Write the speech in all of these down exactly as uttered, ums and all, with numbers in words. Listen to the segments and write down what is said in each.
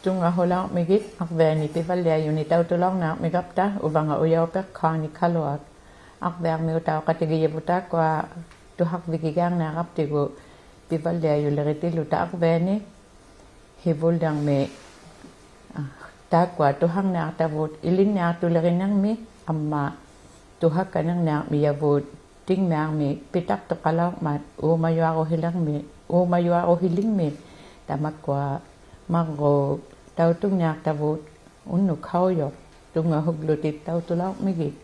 Tungahulaurmigit, arviani pivalliajuni tautulaurniarmigapta, uvanga ujaupiq Connie Kaluak. Arviarmiutauqatigijivuq taakkua tuharvigigiarniaraptigu pivalliajuliritilluta arviani, hivulliarmi, ah, taakkua tuharniaqtavut ilinniaqtuliriniarmi amma tuhakkanirniarmijavut tingmiarmi pitaqtuqalaurmat uumajuaruhilirmi, uumajuaruhilingmi tamakkua marruuq tautungniaqtavut unnuk haujuq tungahuglutit tautulaurmigit.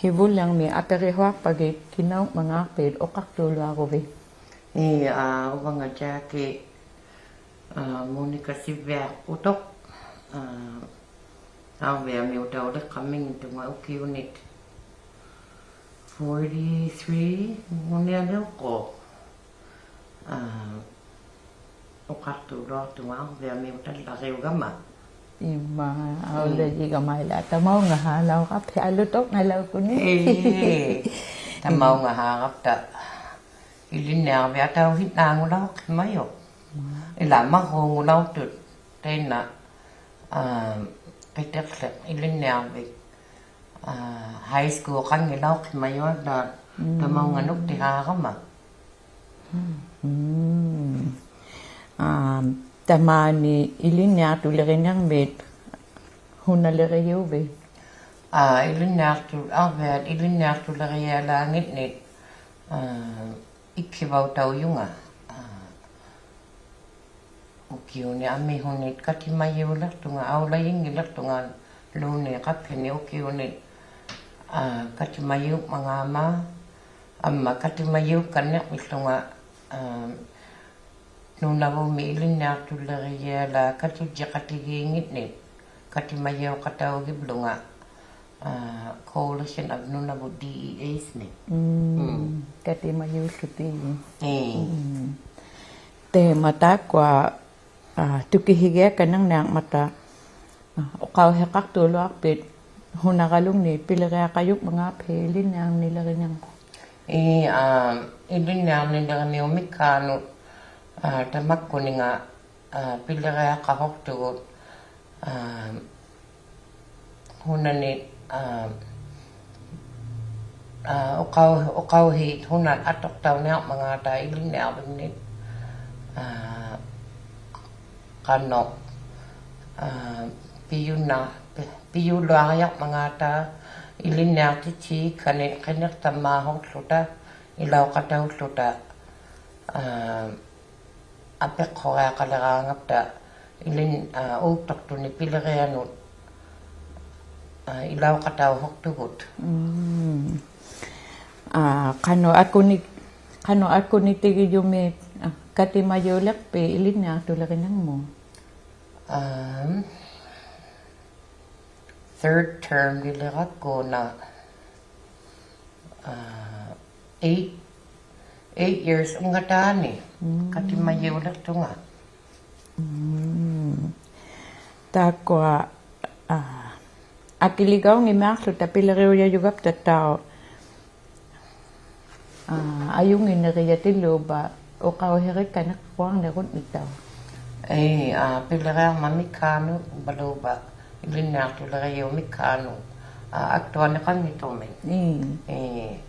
Hivulliarmi apirihuaqpagit kinaungmangaaqpit uqaqtuuluaruvit. Ii, aa, uvanga Jackie, aa, Monica Siviaq Utuq, aa, arviarmiutauliqamingit tunga ukiunit forty-three-ngunialiuqquuq. Aa, uqaqtuuluaqtunga arviarmiutallariugama. Ima, mm, aulajigama ila tamaungahaalauqaphi aluturnalaukuni. Ii, tamaungahaarapta. Ilinniarvit atauhinnaangulauqhimajuq. Mm. Ila marruungulauqtut tainna, aa, qitiqhiq ilinniarvik. Aa, high school-qanngilauqhimajuq ila, mm, tamaunganuktihaarama. Mm. Aa, tamaani ilinniaqtuliriniarmit hunalirijiuvit? Aa, ilinniaqtu-, arviat ilinniaqtulirialaanginit, aa, ikhivautaujunga. Aa, ukiuni amihunit katimajiuliqtunga, aulajinngilaurtungaluunniit qaphini ukiuni, aa, katimajiumangaama, amma katimajiukkanniqmillunga, aa, Nunavummi ilinniaqtulirijialaak katujjiqatigiinngitnit katimajiuqataugivlunga, aa, Coalition of Nunavut D E As-ni. Mm, mm. Katimajiullutigit. Ii. Mm. Taima taakkua, aa, tukihigiakkanirniarmata, aa, uqauhiqaqtuuluaqpit hunaralungni piliriaqajukmangaaphi ilinniarniliriniarmut? Ii, aa, ilinniarniliriniummikkaanut, aa, tamakkuninga, aa, piliriaqahuqtugut, aa, hunani, aa, aa, uqau-, uqauhiit hunat atuqtauniarmangaata ilinniarvingnit, aa, qanuq, aa, pijunna-, pi-, pijuluariarmangaata ilinniaqtittigikkannit qiniqtammaahuqłuta, ilauqataulluta, aa, apiqhuriaqaliraangapta ilin-, aa, uuktuqtuni pilirianut, aa, ilauqatauhuqtugut. Mm. Aa, qanuq akuni-, qanuq akunitigijumi, aa, katimajiuliqpit ilinniaqtuliriniarmut? Um, third term-nilirakku una, aa, eight, eight years unngataani. Mm. Katimajiuliqtunga. Mm. Taakkua, aa, akiligaunngimmiaqłuta piliriujajugapta tauq, aa, ajunnginnirijatilluuba uqauhirikkaniqquarnirunnittauq? Ii, aa, piliriarmamikkaanut uvaluuba ilinniaqtuliriummikkaanut, aa, aktuaniqanngittumi. Ii. Ii.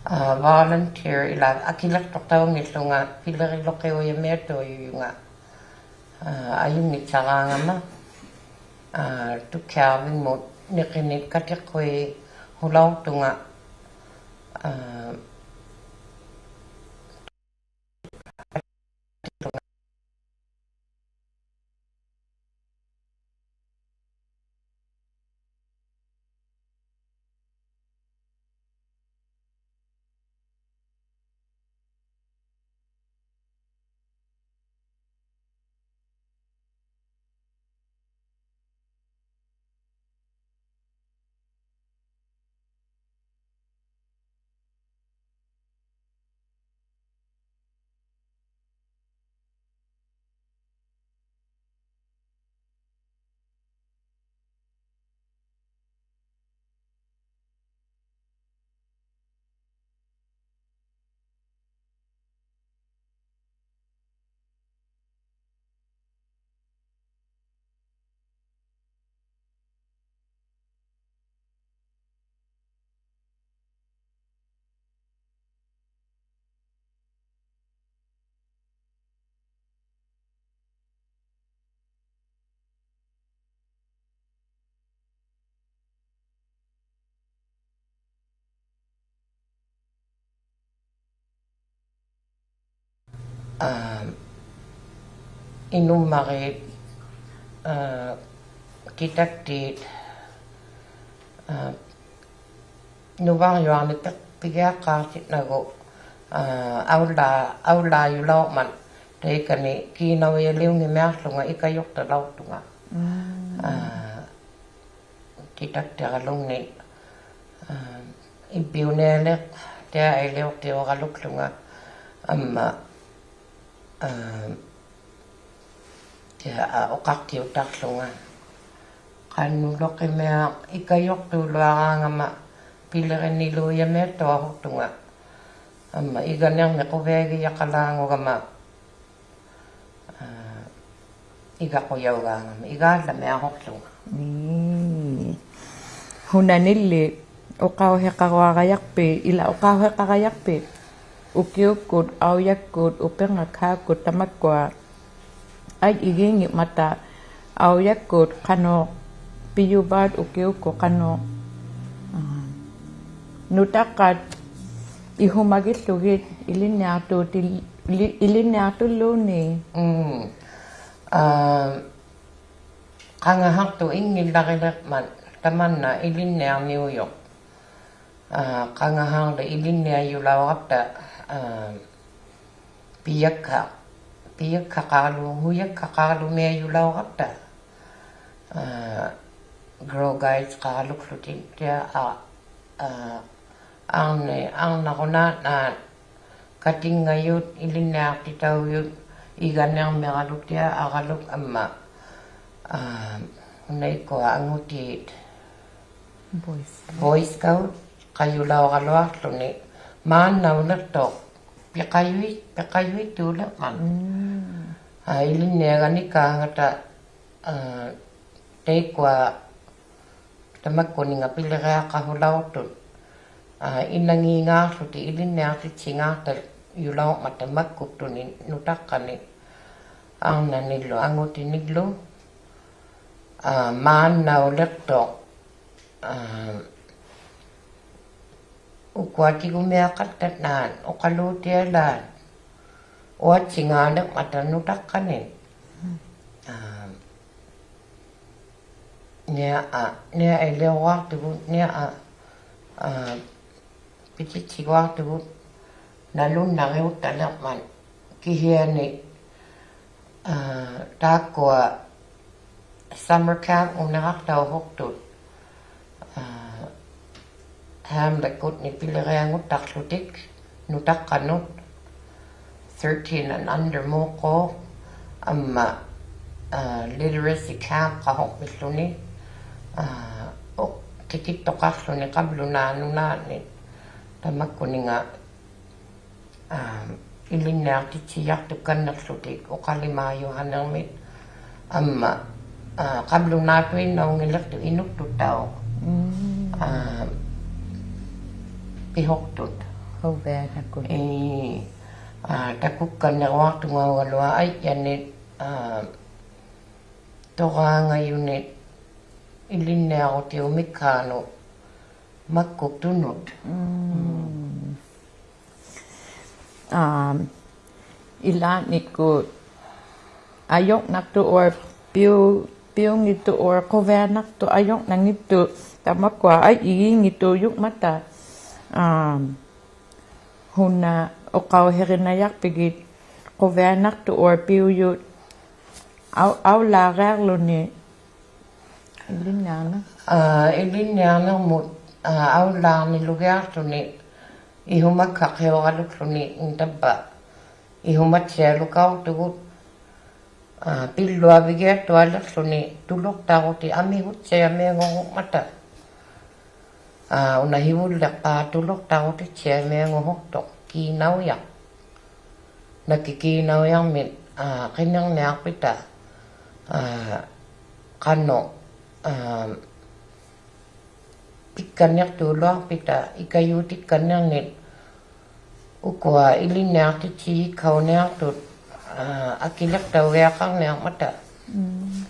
Aa, volunteer ila akiliqtuqtaunngillunga piliriluqiujamiatuujujunga. Aa, ajunngitsaraangama, aa, tukiarvingmut niqinit katiqquihulauqtunga, aa, ᐋ, ᐃᓄᒻᒪᕇᑦ, ᐋ, ᑎᑕᒃᑏᑦ, ᐋ, ᓄᕙᕐᔪᐊᕐᓂᒃ ᐱ-, ᐱᒋᐊᖅᑳᖅᑎᓐᓇᒍ, ᐋ, ᐊᐅᓪᓚ-, ᐊᐅᓪᓚᔪᓚᐅᕐᒪᑦ ᑕᐃᑲᓂ ᑮᓇᐅᔭᓕᐅᙱᒥᐊᖅᖢᖓ ᐃᑲᔪᖅᑕᓚᐅᖅᑐᖓ. ᒻᒻ. ᐋ, ᑎᑕᒃᑎᕋᓗᖕᓂᒃ, ᐋ, ᐃᕝᕕᐅᓂᐊᓕᖅ ᑎᐊ ᐃᓕᐅᖅᑎᐅᕋᓗᒃᖢᖓ ᐊᒻᒪ, ᐋ, ᑎᐊ, ᐋ, ᐅᖃᖅᑎᐅᑕᖅᖢᖓ. ᖃᓄᓗᕿᒥᐊᖅ ᐃᑲᔪᖅᑑᓗᐊᕌᖓᒪ ᐱᓕᕆᓂᓘᔭᒥᐊᑦᑐᐊᖅᑐᖓ. ᐊᒻᒪ ᐃᒐᓂᕐᒥᒃ ᖁᕕᐊᒋᔭᖃᓛᖑᒐᒪ, ᐋ, ᐃᒐᖁᔭᐅᒑᖓᒪ, ᐃᒐᓪᓚᒥᐊᖅᖢᖓ. ᒻᒻ. ᓱᓇᓂᓪᓕ ᐅᖃᐅᓯᖃᕈᐊᕋᔭᖅᐱᑦ, ᐃᓛ ᐅᖃᐅᓯᖃᕋᔭᖅᐱᑦ ᐅᑭᐅᒃᑯᑦ, ᐊᐅᔭᒃᑯᑦ, ᐅᐱᕐᖓᒃᓵᒃᑯᑦ, ᑕᒪᒃᑯᐊ ᐊᐃ ᐃᒋᙱᒻᒪᑕ ᐊᐅᔭᒃᑯᑦ ᖃᓄᖅ ᐱᔪᕚᑦ, ᐅᑭᐅᒃᑯᑦ ᖃᓄᖅ, ᐋ, ᓄᑕᖅᑲᑦ ᐃᓱᒪᒋᓪᓗᒋᑦ ᐃᓕᓐᓂᐊᖅᑐᑎᓪ-, ᐃᓕ-, ᐃᓕᓐᓂᐊᖅᑐᓪᓘᓐᓃᑦ. ᒻᒻ. ᐋ, ᖃᖓᓴᖅᑐᑦ ᐃᙱᓪᓚᕆᓕᕐᒪᑦ ᑕᒪᓐᓇ ᐃᓕᓐᓂᐊᕐᓂᐅᔪᖅ. ᐋ, ᖃᖓᓴᕐᓕ ᐃᓕᓐᓂᐊᔪᓚᐅᕋᑉᑕ, ᐋ, ᐱᔭᒃᓴ-, ᐱᔭᒃᓴᖃᕋᓗ-, ᓱᔭᒃᓴᖃᕋᓗᒥᐊᔪᓚᐅᕋᑉᑕ, ᐋ, Grow Guides-ᖃᕋᓗᒃᖢᑎᒃ ᑎᐊ, ᐋ, ᐋ, ᐊᕐᓂ-, ᐊᕐᓇᕈᓈᑦ ᓈᑦ ᑲᑎᙵᔪᑦ, ᐃᓕᓐᓂᐊᖅᑎᑕᐅᔪᑦ, ᐃᒐᓂᕐᒥᕋᓗᒃ ᑎᐊ ᐊᕋᓗᒃ ᐊᒻᒪ, ᐋ, ᓱᓇᐃᒃᑯᐊ ᐊᖑᑏᑦ Boy Scout. Boy Scout-ᖃᔪᓚᐅᕋᓗᐊᖅᖢᓂ ᒫᓐᓇᐅᓕᖅᑐᖅ ᐱᖃᔪᐃ-, ᐱᖃᔪᐃᑦᑑᓕᕐᒪᑦ. ᒻᒻ. ᐋ, ᐃᓕᓐᓂᐊᕋᓂᒃᑳᖓᑕ, ᐋ, ᑕᐃᒃᑯᐊ ᑕᒪᒃᑯᓂᖓ ᐱᓕᕆᐊᖃᓱᓚᐅᖅᑐᑦ, ᐋ, ᐃᓇᖏᖔᖅᖢᑎᒃ ᐃᓕᓐᓂᐊᖅᑎᑦᓯᖔᖅᑕᔪᓚᐅᕐᒪᑕ ᒪᒃᑯᒃᑐᓂᒃ ᓄᑕᖅᑲᓂᒃ, ᐊᕐᓇᓂᒡᓗ ᐊᖑᑎᓂᒡᓗ, ᐋ, ᒫᓐᓇᐅᓕᖅᑐᖅ, ᐋ, ᐅᑯᐊ ᑎᒍᒥᐊᖃᑦᑕᑦ ᓈᑦ ᐅᖃᓘᑎᐊᓛᑦ ᐅᐊᑦᓯᖔᓕᕐᒪᑕ ᓄᑕᖅᑲᓂᒃ. ᐋ, ᓂᐊ-, ᐋ, ᓂᐊ ᐃᓕᐅᕆᐊᖅᑐᒍᑦ, ᓂᐊ, ᐋ, ᐋ, ᐱᑎᑦᓯᒍᐊᖅᑐᒍᑦ ᓇᓗᓇᕆᐅᑦᑕᓕᕐᒪᑦ ᑭᓯᐊᓂ, ᐋ, ᑖᒃᑯᐊ summer camp-ᖑᓂᕋᖅᑕᐅᓱᖅᑐᑦ, ᐋ, Hamlet-ᑯᑦ ᓂᐱᓕᕆᐊᖑᑦᑕᖅᖢᑎᒃ ᓄᑕᖅᑲᓄᑦ, thirteen and under-ᒨᖅᑰᖅ, ᐊᒻᒪ, ᐋ, literacy camp-ᖃᓱᖅᒥᓪᓗᓂ, ᐋ, ᐅ-, ᑎᑭᑦᑐᖃᖅᖢᓂ ᖃᑉᓗᓈᑦ ᓄᓈᓐᓂᒃ ᑕᒪᒃᑯᓂᖓ, ᐋ, ᐃᓕᓐᓂᐊᖅᑎᑦᓯᔭᖅᑐᒃᑲᓐᓂᖅᖢᑎᒃ ᐅᖃᓕᒫᔪᓴᓂᕐᒥᒃ ᐊᒻᒪ, ᐋ, ᖃᑉᓗᓈᑐᐃᓐᓇᐅᙱᓕᖅᑐᖅ ᐃᓄᒃᑐᑦᑕᐅᖅ, ᒻᒻ, ᐋ, ᐱᓱᖅᑐᑦ. ᖁᕕᐊᓇᒃᑯᑦ. ᐄ, ᐋ, ᑕᑯᒃᑲᓐᓂᕈᐊᖅᑐᖓᐅᒐᓗᐊᖅ ᐊᔾᔭᓂᒃ, ᐋ, ᑐᕌᖓᔪᓂᒃ ᐃᓕᓐᓂᐊᕈᑎᐅᑉ ᒥᒃᓵᓄᑦ ᒪᒃᑯᒃᑐᓄᑦ. ᒻᒻ. ᐋ, ᐃᓛᓐᓂᒃᑯᑦ ᐊᔪᕐᓇᖅᑐᑦ or ᐱᐅ-, ᐱᐅᙱᑦᑐᑦ or ᖁᕕᐊᓇᖅᑐᑦ ᐊᔪᕐᓇᙱᑦᑐᑦ ᑕᒪᒃᑯᐊ ᐊᐃ ᐃᒌᙱᑑᔪᖕᒪᑕ, ᐋ, ᓱᓇ ᐅᖃᐅᓯᕆᓇᔭᖅᐱᒋᑦ ᖁᕕᐊᓇᖅᑐᑦ or ᐱᐅᔪᑦ ᐊᐅ-, ᐊᐅᓪᓛᕆᐊᕐᓗᓂ ᐃᓕᓐᓂᐊᕐᓂᖅ. ᐋ, ᐃᓕᓐᓂᐊᕐᓂᕐᒧᑦ, ᐋ, ᐊᐅᓪᓛᕐᓂᓗᒋᐊᖅᖢᓂ ᐃᓱᒪᒃᓴᖅᓯᐅᕋᓗᒃᖢᓂ ᑕᕝᕙ ᐃᓱᒪᑦᓯᐊᓗᑲᐅᖅᑐᒍᑦ, ᐋ, ᐱᓪᓗᐊᕕᒋᐊᖅᑐᐊᓕᖅᖢᓂ ᑐᓗᖅᑕᕈᑎ ᐊᒥᓱᑦᓯᐊᒥᐊᖑᓱᖕᒪᑕ. ᐋ, ᐅᓇ ᓯᕗᓪᓕᖅᐹᖅ ᑐᓗᖅᑕᕈᑎᑦᓯᐊᒥᐊᖑᓱᖅᑐᖅ ᑮᓇᐅᔭᖅ. ᓇᑭᑦ ᑮᓇᐅᔭᕐᒥᑦ, ᐋ, ᕿᓂᕐᓂᐊᖅᐱᑕ, ᐋ, ᖃᓄᖅ, ᐋ, ᐱᒃᑲᓐᓂᖅᑑᓗᐊᖅᐱᑕ ᐃᑲᔫᑎᒃᑲᓐᓂᕐᓂᒃ ᐅᑯᐊ ᐃᓕᓐᓂᐊᖅᑎᑦᓯᔨᒃᓴᐅᓂᐊᖅᑐᑦ, ᐋ, ᐊᑭᓕᖅᑕᐅᒋᐊᖃᕐᓂᐊᕐᒪᑕ. ᒻᒻ.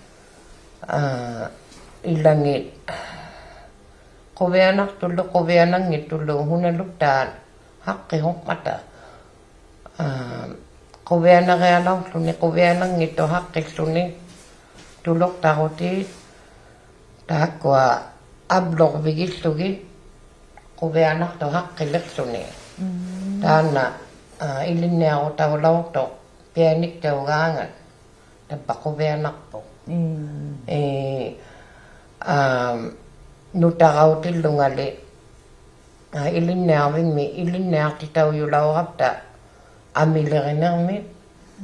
ᐋ, ᐃᓚᖏᑦ ᖁᕕᐊᓇᖅᑐᓪᓗ, ᖁᕕᐊᓇᙱᑦᑐᓪᓗ ᓱᓇᓗᒃᑖᑦ ᓴᖅᑭᓱᖕᒪᑕ. ᐋ, ᖁᕕᐊᓇᕆᐊᓚᐅᖅᖢᓂ, ᖁᕕᐊᓇᙱᑦᑐᖅ ᓴᖅᑭᖅᖢᓂ, ᑐᓗᖅᑕᕈᑏᑦ, ᑖᒃᑯᐊ ᐊᑉᓗᕐᕕᒋᓪᓗᒋᑦ ᖁᕕᐊᓇᖅᑐᖅ ᓴᖅᑭᓕᖅᖢᓂ. ᒻᒻ. ᑖᓐᓇ, ᐋ, ᐃᓕᓐᓂᐊᕈᑕᐅᓚᐅᖅᑐᖅ ᐱᐊᓂᒃᑕᐅᒑᖓᑦ, ᑕᕝᕙ ᖁᕕᐊᓇᖅᐳᖅ. ᒻᒻ. ᐄ, ᐋ, ᓄᑕᕋᐅᑎᓪᓗᖓᓕ, ᐋ, ᐃᓕᓐᓂᐊᕐᕕᖕᒥ, ᐃᓕᓐᓂᐊᖅᑎᑕᐅᔪᓚᐅᕋᑉᑕ ᐊᒥᓕᕆᓂᕐᒥᑦ,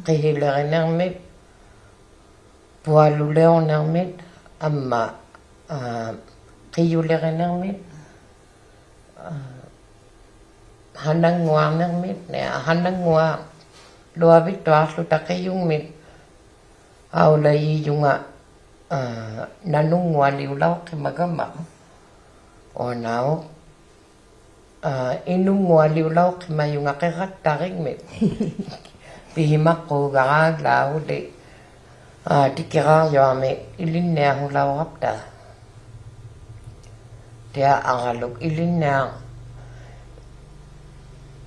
ᕿᓯᓕᕆᓂᕐᒥᑦ, ᐳᐊᓗᓕᐅᕐᓂᕐᒥᑦ, ᐊᒻᒪ, ᐋ, ᕿᔪᓕᕆᓂᕐᒥᑦ, ᐋ, ᓴᓇᙳᐊᕐᓂᕐᒥᑦ, ᓂ, ᓴᓇᙳᐊᓗᐊᕕᑦᑐᐊᖅᖢᑕ ᕿᔪᖕᒥᑦ, ᐊᐅᓚᔨᔪᖓ, ᐋ, ᓇᓄᙳᐊᓕᐅᓚᐅᖅᓯᒪᒐᒪ. ᐅᓇᐅ, ᐋ, ᐃᓄᙳᐊᓕᐅᓚᐅᖅᓯᒪᔪᖓ ᕿᕋᑦᑕᕆᖕᒥᑦ. ᐱᓯᒪᖅᑰᒐᕌᓪᓚᐅᓕ, ᐋ, ᑎᑭᕋᕐᔪᐊᕐᒥ ᐃᓕᓐᓂᐊᓱᓚᐅᕋᑉᑕ. ᑎᐊ ᐊᕋᓗᒃ ᐃᓕᓐᓂᐊ-,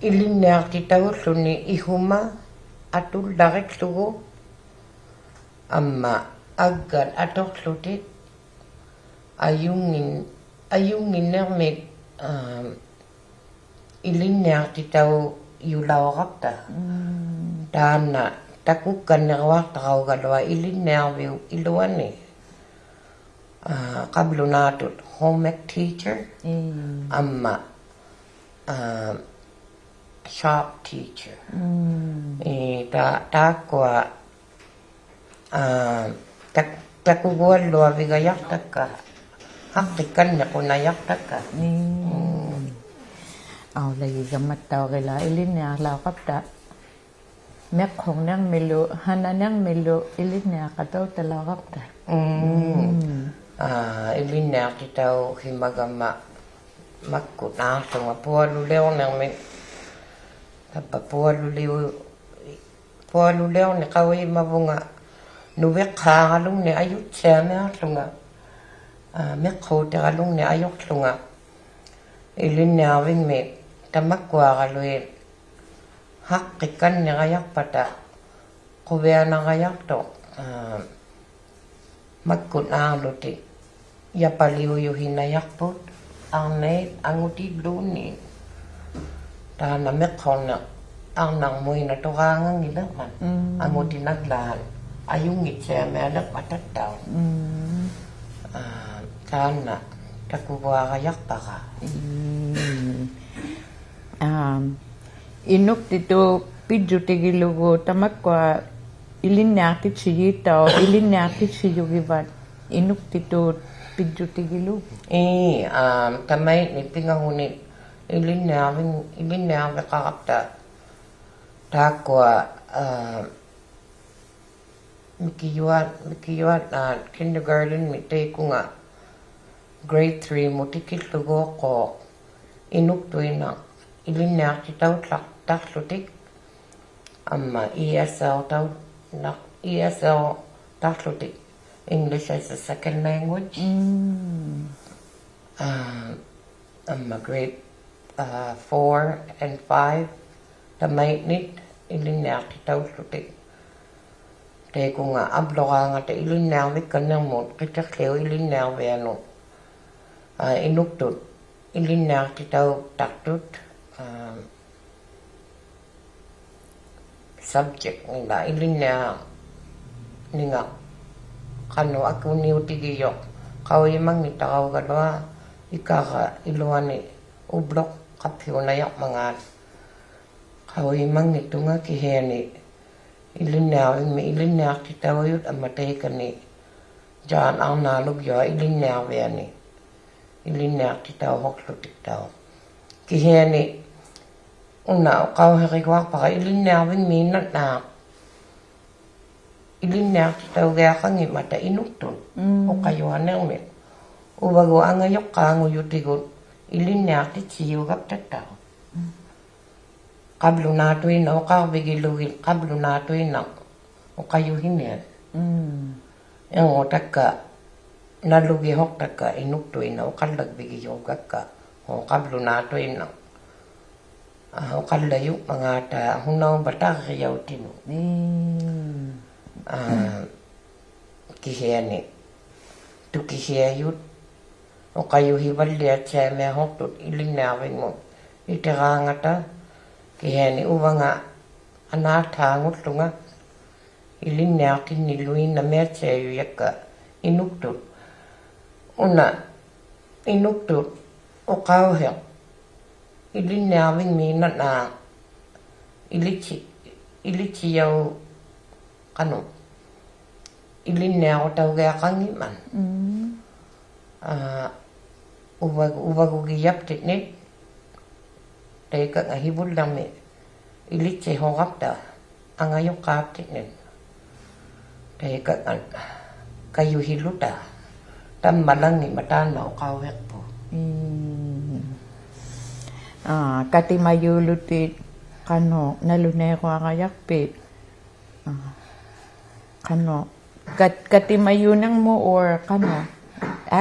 ᐃᓕᓐᓂᐊᖅᑎᑕᐅᓪᓗᓂ ᐃᓱᒪ ᐊᑐᓪᓚᕆᒃᖢᒍ, ᐊᒻᒪ ᐊᒡᒐᑦ ᐊᑐᖅᖢᑎᒃ, ᐊᔪᙱᓐ-, ᐊᔪᙱᓐᓂᕐᒥᒃ, ᐋ, ᐃᓕᓐᓂᐊᖅᑎᑕᐅᔪᓚᐅᕋᑉᑕ. ᒻᒻ. ᑖᓐᓇ ᑕᑯᒃᑲᓐᓂᕈᐊᖅᑕᕋᐅᒐᓗᐊᑦ ᐃᓕᓐᓂᐊᕐᕕᐅᑉ ᐃᓗᐊᓂ. ᐋ, ᖃᑉᓗᓈᑐᑦ home ec teacher, ᒻᒻ. ᐊᒻᒪ, ᐋ, shop teacher. ᒻᒻ. ᐄ, ᑖ-, ᑖᒃᑯᐊ, ᐋ, ᑕᒃ-, ᑕᑯᒍᐊᓪᓗᐊᕕᒐᔭᖅᑕᒃᑲ, ᓴᖅᑭᒃᑲᓐᓂᖁᓇᔭᖅᑕᒃᑲ. ᒻᒻ. ᒻᒻ. ᐊᐅᓚᔨᒐᒪᑦᑕᐅᕆᓛᒃ ᐃᓕᓐᓂᐊᓚᐅᕋᑉᑕ. ᒥᖅᓱᕐᓂᕐᒥᓗ, ᓴᓇᓂᕐᒥᓗ, ᐃᓕᓐᓂᐊᖃᑕᐅᑦᑕᓚᐅᕋᑉᑕ. ᒻᒻ. ᒻᒻ. ᐋ, ᐃᓕᓐᓂᐊᖅᑎᑕᐅᓯᒪᒐᒪ ᒪᒃᑯᑦ ᐋᖅᖢᖓ ᐳᐊᓗᓕᐅᕐᓂᕐᒥ. ᑕᕝᕙ ᐳᐊᓗᓕᐅ-, ᐳᐊᓗᓕᐅᕐᓂᖅ ᖃᐅᔨᒪᕗᖓ ᓄᕕᖅᓵᕋᓗᖕᓂᒃ ᐊᔪᑦᓯᐊᒥᐊᖅᖢᖓ. ᐋ, ᒥᖅᓱᑎᕋᓗᖕᓂᒃ ᐊᔪᖅᖢᖓ. ᐃᓕᓐᓂᐊᕐᕕᖕᒥ ᑕᒪᒃᑯᐊᕋᓗᐃᑦ ᓴᖅᑭᒃᑲᓐᓂᕋᔭᖅᐸᑕ ᖁᕕᐊᓇᕋᔭᖅᑐᖅ, ᐋ, ᒪᒃᑯᑦ ᐋᕐᓗᑎᒃ ᔭᐸᓕᐅᔪᓯᓇᔭᖅᐳᑦ ᐊᕐᓇᐃᑦ ᐊᖑᑎᓪᓘᓐᓃᑦ. ᑖᓐᓇ ᒥᖅᓱᕐᓂᖅ ᐊᕐᓇᕐᒧᐃᓇᑐᕌᖓᙱᓕᕐᒪᑦ. ᒻᒻ. ᐊᖑᑎᓇᒡᓛᑦ ᐊᔪᙱᑦᓯᐊᒥᐊᓕᕐᒪᑕᑦᑕᐅᖅ. ᒻᒻ. ᐋ, ᑖᓐᓇ ᑕᑯᕙᕋᔭᖅᐸᕋ. ᒻᒻ. ᐋ, ᐃᓄᒃᑎᑑᑉ ᐱᔾᔪᑎᒋᓗᒍ ᑕᒪᒃᑯᐊ ᐃᓕᓐᓂᐊᖅᑎᑦᓯᔩᑦᑕᐅᖅ, ᐃᓕᓐᓂᐊᖅᑎᑦᓯᔪᒋᕙᑦ ᐃᓄᒃᑎᑑᑉ ᐱᔾᔪᑎᒋᓗᒍ. ᐄ, ᐋ, ᑕᒪᐃᓐᓂ ᐱᖓᓱᓂᒃ ᐃᓕᓐᓂᐊᕐᕕᖕ-, ᐃᓕᓐᓂᐊᕐᕕᖃᕋᑉᑕ ᑖᒃᑯᐊ, ᐋ, ᒥᑭᔪᐊᑦ, ᒥᑭᔪᐊᑦ, ᐋ, kindergarten-ᒥᑦ ᑕᐃᑯᖓ grade three-ᒧᑦ ᑎᑭᓪᓗᒍ ᐅᖅᑰᖅ ᐃᓄᒃᑐᐃᓐᓇᖅ ᐃᓕᓐᓂᐊᖅᑎᑕᐅᑦᑕᖅ-, ᑕᖅᖢᑎᒃ. ᐊᒻᒪ E S L-ᑕᐅᑦᓇᖅ-, E S L-ᑕᖅᖢᑎᒃ, English as a second language. ᒻᒻ. ᐋ, ᐊᒻᒪ grade, ᐋ, four and five ᑕᒪᐃᓐᓂᑦ ᐃᓕᓐᓂᐊᖅᑎᑕᐅᓪᓗᑎᒃ. ᑕᐃᑯᖓ ᐊᑉᓗᕌᖓᑕ ᐃᓕᓐᓂᐊᕐᕕᒃᑲᓐᓂᕐᒧᑦ ᕿᑎᕐᓕᐅᑉ ᐃᓕᓐᓂᐊᕐᕕᐊᓄᑦ, ᐋ, ᐃᓄᒃᑐᑦ ᐃᓕᓐᓂᐊᖅᑎᑕᐅᑦᑕᖅᑐᑦ, ᐋ, subject-ᓂᓛᒃ ᐃᓕᓐᓂᐊᕐᓂᖓ ᖃᓄᖅ ᐊᑯᓂᐅᑎᒋᔪᖅ ᖃᐅᔨᒪᙱᑕᕋᐅᒐᓗᐊᖅ ᐃᑲᕋ ᐃᓗᐊᓂ ᐅᑉᓗᖅ ᖃᑉᓯᐅᓇᔭᕐᒪᖔᑦ ᖃᐅᔨᒪᙱᑦᑐᖓ ᑭᓯᐊᓂ ᐃᓕᓐᓂᐊᕐᕕᖕᒥ ᐃᓕᓐᓂᐊᖅᑎᑕᐅᔪᑦ ᐊᒻᒪ ᑕᐃᑲᓂ John ᐊᕐᓇᓗᒡᔪᐊ ᐃᓕᓐᓂᐊᕐᕕᐊᓂ ᐃᓕᓐᓂᐊᖅᑎᑕᐅᓱᖅᖢᑎᒃᑕᐅᖅ. ᑭᓯᐊᓂ ᐅᓇ ᐅᖃᐅᓯᕆᒍᐊᖅᐸᕋ ᐃᓕᓐᓂᐊᕐᕕᖕᒦᓐᓇᕐᓇᖅ ᐃᓕᓐᓂᐊᖅᑎᑕᐅᒋᐊᖃᙱᒻᒪᑕ ᐃᓄᒃᑐᑦ, ᒻᒻ, ᐅᖃᔪᐊᓂᕐᒥᒃ. ᐅᕙᒍᑦ ᐊᖓᔪᖅᑳᖑᔪᑎᒍᑦ ᐃᓕᓐᓂᐊᖅᑎᑦᓯᔪᒐᑉᑕᑦᑕᐅᖅ. ᖃᑉᓗᓈᑐᐃᓐᓇᖅ ᐅᖃᕐᕕᒋᓗᒋᑦ, ᖃᑉᓗᓈᑐᐃᓐᓇᖅ ᐅᖃᔪᓯᓂᐊᑦ. ᒻᒻ. ᐃᕐᖑᑕᒃᑲ, ᓇᓗᒋᓱᖅᑕᒃᑲ ᐃᓄᒃᑐᐃᓐᓇᖅ ᐅᖃᓪᓚᒡᕕᒋᔪᒐᒃᑲ, ᖃᑉᓗᓈᑐᐃᓐᓇᖅ. ᐋ, ᐅᖃᓪᓚᔪᖕᒪᖔᑕ ᓱᓇᐅᕙ ᑕᕐᕆᔭᐅᑎᓄᑦ. ᒻᒻ. ᐋ, ᑭᓯᐊᓂ ᑐᑭᓯᐊᔪᑦ ᐅᖃᔪᓯᕙᓪᓕᐊᑦᓯᐊᒥᐊᓱᖅᑐᑦ ᐃᓕᓐᓂᐊᕐᕕᖕᒧᑦ ᐃᑎᕌᖓᑕ. ᑭᓯᐊᓂ ᐅᕙᖓ ᐊᓈᑦᑖᖑᓪᓗᖓ ᐃᓕᓐᓂᐊᖅᑎᓐᓂᓗ ᐃᓐᓇᒥᐊᑦᓯᐊᔪᔭᒃᑲ ᐃᓄᒃᑐᑦ. ᐅᓇ ᐃᓄᒃᑐᑦ ᐅᖃᐅᓯᖅ ᐃᓕᓐᓂᐊᕐᕕᖕᒦᓐᓇᖅ ᐃᓕᑦᓯ-, ᐃᓕᑦᓯᔭᐅ ᖃᓄᖅ ᐃᓕᓐᓂᐊᕈᑕᐅᒋᐊᖃᙱᒻᒪᑦ. ᒻᒻ. ᐋ, ᐅᕙᒍ-, ᐅᕙᒍᒋᔭᑉᑎᖕᓂᒃ ᑕᐃᑲᙵ ᓯᕗᓪᓕᕐᒥ ᐃᓕᑦᓯᓱᕋᑉᑕ ᐊᖓᔪᖅᑳᑉᑎᖕᓂᒃ. ᑕᐃᑲᙵᑦ ᑲᔪᓯᓗᑕ ᑕᒻᒪᓚᙱᒻᒪᑦ ᑖᓐᓇ ᐅᖃᐅᓯᖅᐳᖅ. ᒻᒻ. ᐋ, ᑲᑎᒪᔫᓗᑎᑦ ᖃᓄᖅ ᓇᓗᓇᐃᕈᐊᕋᔭᖅᐱᑦ? ᐋ, ᖃᓄᖅ ᑲᑦ-, ᑲᑎᒪᔫᓂᕐᒧᑦ or ᖃᓄᖅ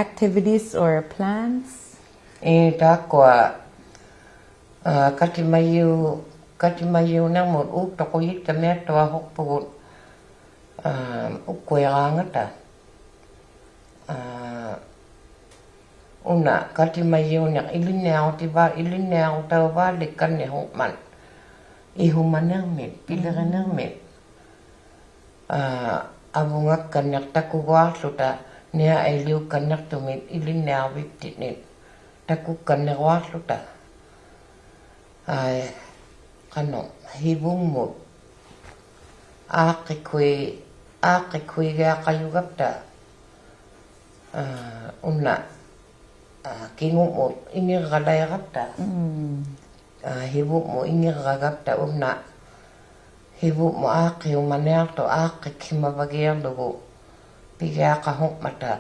activities or plans? ᐄ, ᑖᒃᑯᐊ, ᐋ, ᑲᑎᒪᔫ-, ᑲᑎᒪᔫᓂᕐᒧᑦ ᐆᒃᑐᖁᔨᒃᑕᒥᐊᑦᑐᐊᓱᖅᐳᒍᑦ, ᐋ, ᐅᒃᑯᐃᕌᖓᑕ. ᐋ, ᐅᓇ ᑲᑎᒪᔫᓂᖅ ᐃᓕᓐᓂᐊᕈᑎᕚ-, ᐃᓕᓐᓂᐊᕈᑕᐅᕚᓕᒃᑲᓐᓂᖁᖕᒪᑦ ᐃᓱᒪᓂᕐᒥᑦ, ᐱᓕᕆᓂᕐᒥᑦ. ᒻᒻ. ᐋ, ᐊᕗᖓᒃᑲᓐᓂᖅ ᑕᑯᒍᐊᖅᖢᑕ ᓂᐊ-ᐃᓕᐅᒃᑲᓐᓂᖅᑐᒥᒃ ᐃᓕᓐᓂᐊᕐᕕᒃᑎᖕᓂᒃ ᑕᑯᒃᑲᓐᓂᕈᐊᖅᖢᑕ. ᐋ, ᖃᓄᖅ ᓯᕗᒻᒧᑦ ᐋᖅᑭᒃᓱᐃ-, ᐋᖅᑭᒃᓱᐃᒋᐊᖃᔪᒐᑉᑕ, ᐋ, ᐅᓇ, ᐋ, ᑭᖑᒧᑦ ᐃᖏᕐᕋᓚᐃᒐᑉᑕ. ᒻᒻ. ᐋ, ᓯᕗᒻᒧᑦ ᐃᖏᕐᕋᒐᑉᑕ ᐅᓇ ᓯᕗᒻᒧᑦ ᐋᖅᑭᐅᒪᓂᐊᖅᑐᖅ ᐋᖅᑭᒃᓯᒪᕙᒋᐊᕐᓗᒍ ᐱᒋᐊᖃᓱᖕᒪᑕ.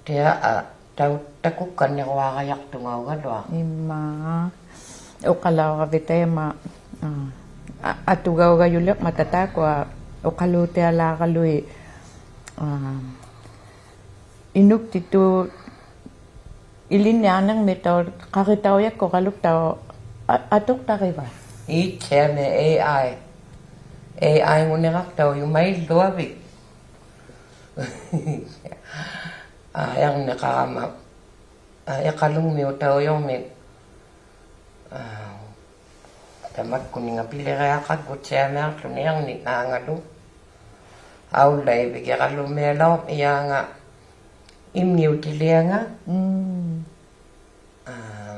ᑎᐊ, ᐋ, ᑕᐅ-, ᑕᑯᒃᑲᓐᓂᕈᐊᕋᔭᖅᑐᖓᐅᒐᓗᐊᖅ. ᐃᒻᒪ. ᐅᖃᓚᐅᕋᕕᑦ ᑕᐃᒪ, ᐋ, ᐊ-, ᐊᑐᒐᐅᒐᔪᓕᕐᒪᑕ ᑖᒃᑯᐊ ᐅᖃᓘᑎᐊᓛᕋᓗᐃᑦ, ᐋ, ᐃᓄᒃᑎᑐᑦ ᐃᓕᓐᓂᐊᕐᓂᕐᒥᑦᑕᐅᖅ ᖃᕆᑕᐅᔭᒃᑯᕋᓗᒃᑕᐅᖅ ᐊ-, ᐊᑐᖅᑕᕆᕙ? ᐄᑦᓯᐊᒥᒃ A I. A I-ᖑᓂᕋᖅᑕᐅᔪᒪᐃᓪᓗᐊᕕᒃ. ᐋ, ᐃᕐᓂᖃᕋᒪ, ᐋ, ᐃᖃᓗᖕᒥᐅᑕᐅᔪᕐᒥᒃ, ᐋ, ᑕᒪᒃᑯᓂᖓ ᐱᓕᕆᐊᖃᒃᑯᑦᓯᐊᒥᐊᖅᖢᓂ ᐃᕐᓂᖔᖓᓗ. ᐊᐅᓪᓚᐃᕕᒋᕋᓗ ᒥᐊᓚᐅᕐᒥᔭᖓ ᐃᒻᖏᐅᑎᓕᐊᖓ. ᒻᒻ. ᐋ,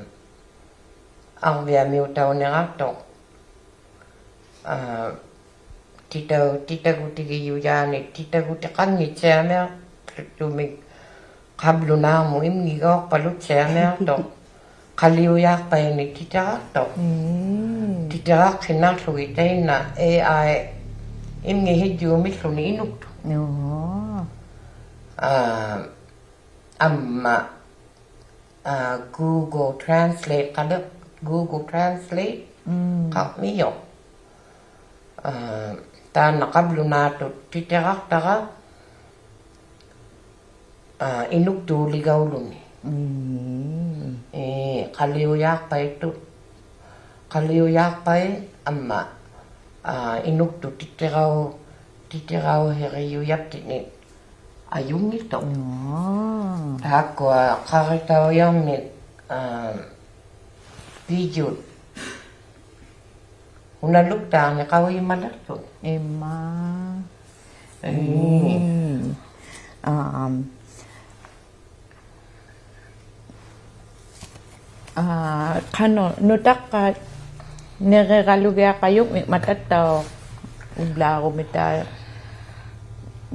ᐊᕐᕕᐊᒥᐅᑕᐅᓂᕋᖅᑐᖅ. ᐋ, ᑎᑕᐅ-, ᑎᑕᒍᑎᒋᔪᔮᓂ, ᑎᑕᒍᑎᖃᙱᑦᓯᐊᒥᐊᖅᑐᒥᒃ ᖃᑉᓗᓈᕐᒧᑦ ᐃᒻᖏᒐᐅᖅᐸᓗᑦᓯᐊᒥᐊᖅᑐᖅ. ᖃᓕᐅᔮᖅᐸᐃᓂᒃ ᑎᑎᕋᖅᑐᖅ. ᒻᒻ. ᑎᑎᕋᖅᓯᓐᓇᖅᖢᒋᑦ ᑕᐃᓐᓇ A I ᐃᒻᖏᓯᔾᔫᒥᓪᓗᓂ ᐃᓄᒃᑐᑦ. ᐆ. ᐋ, ᐊᒻᒪ, ᐋ, Google Translate ᖃᓕ-, Google Translate ᒻᒻ. ᖃᕐᒥᔪᖅ. ᐋ, ᑖᓐᓇ ᖃᑉᓗᓈᑐᑦ ᑎᑎᕋᖅᑕᕋ, ᐋ, ᐃᓄᒃᑑᓕᒐᐅᓗᓂ. ᒻᒻ. ᐄ, ᖃᓕᐅᔮᖅᐸᐃᑦᑐᑦ, ᖃᓕᐅᔮᖅᐸᐃᑦ ᐊᒻᒪ, ᐋ, ᐃᓄᒃᑐᑦ ᑎᑎᕋᐅ-, ᑎᑎᕋᐅᓯᕆᔪᔭᑉᑎᖕᓂᒃ ᐊᔪᙱᑦᑐᖅ. ᐆ. ᑖᒃᑯᐊ ᖃᕆᑕᐅᔭᕐᓂᒃ, ᐋ, ᐱᔪᑦ ᐅᓇᓗᒃᑖᓂᒃ ᖃᐅᔨᒪᓕᖅᑐᑦ. ᐃᒻᒪ. ᐄ. ᒻᒻ. ᐋ, ᐋ, ᖃᓄᖅ ᓄᑕᖅᑲᑦ ᓂᕆᕋᓗᒋᐊᖃᔪᖕᒥᖕᒪᑕᑦᑕᐅᖅ, ᐅᑉᓛᕈᒥᑕ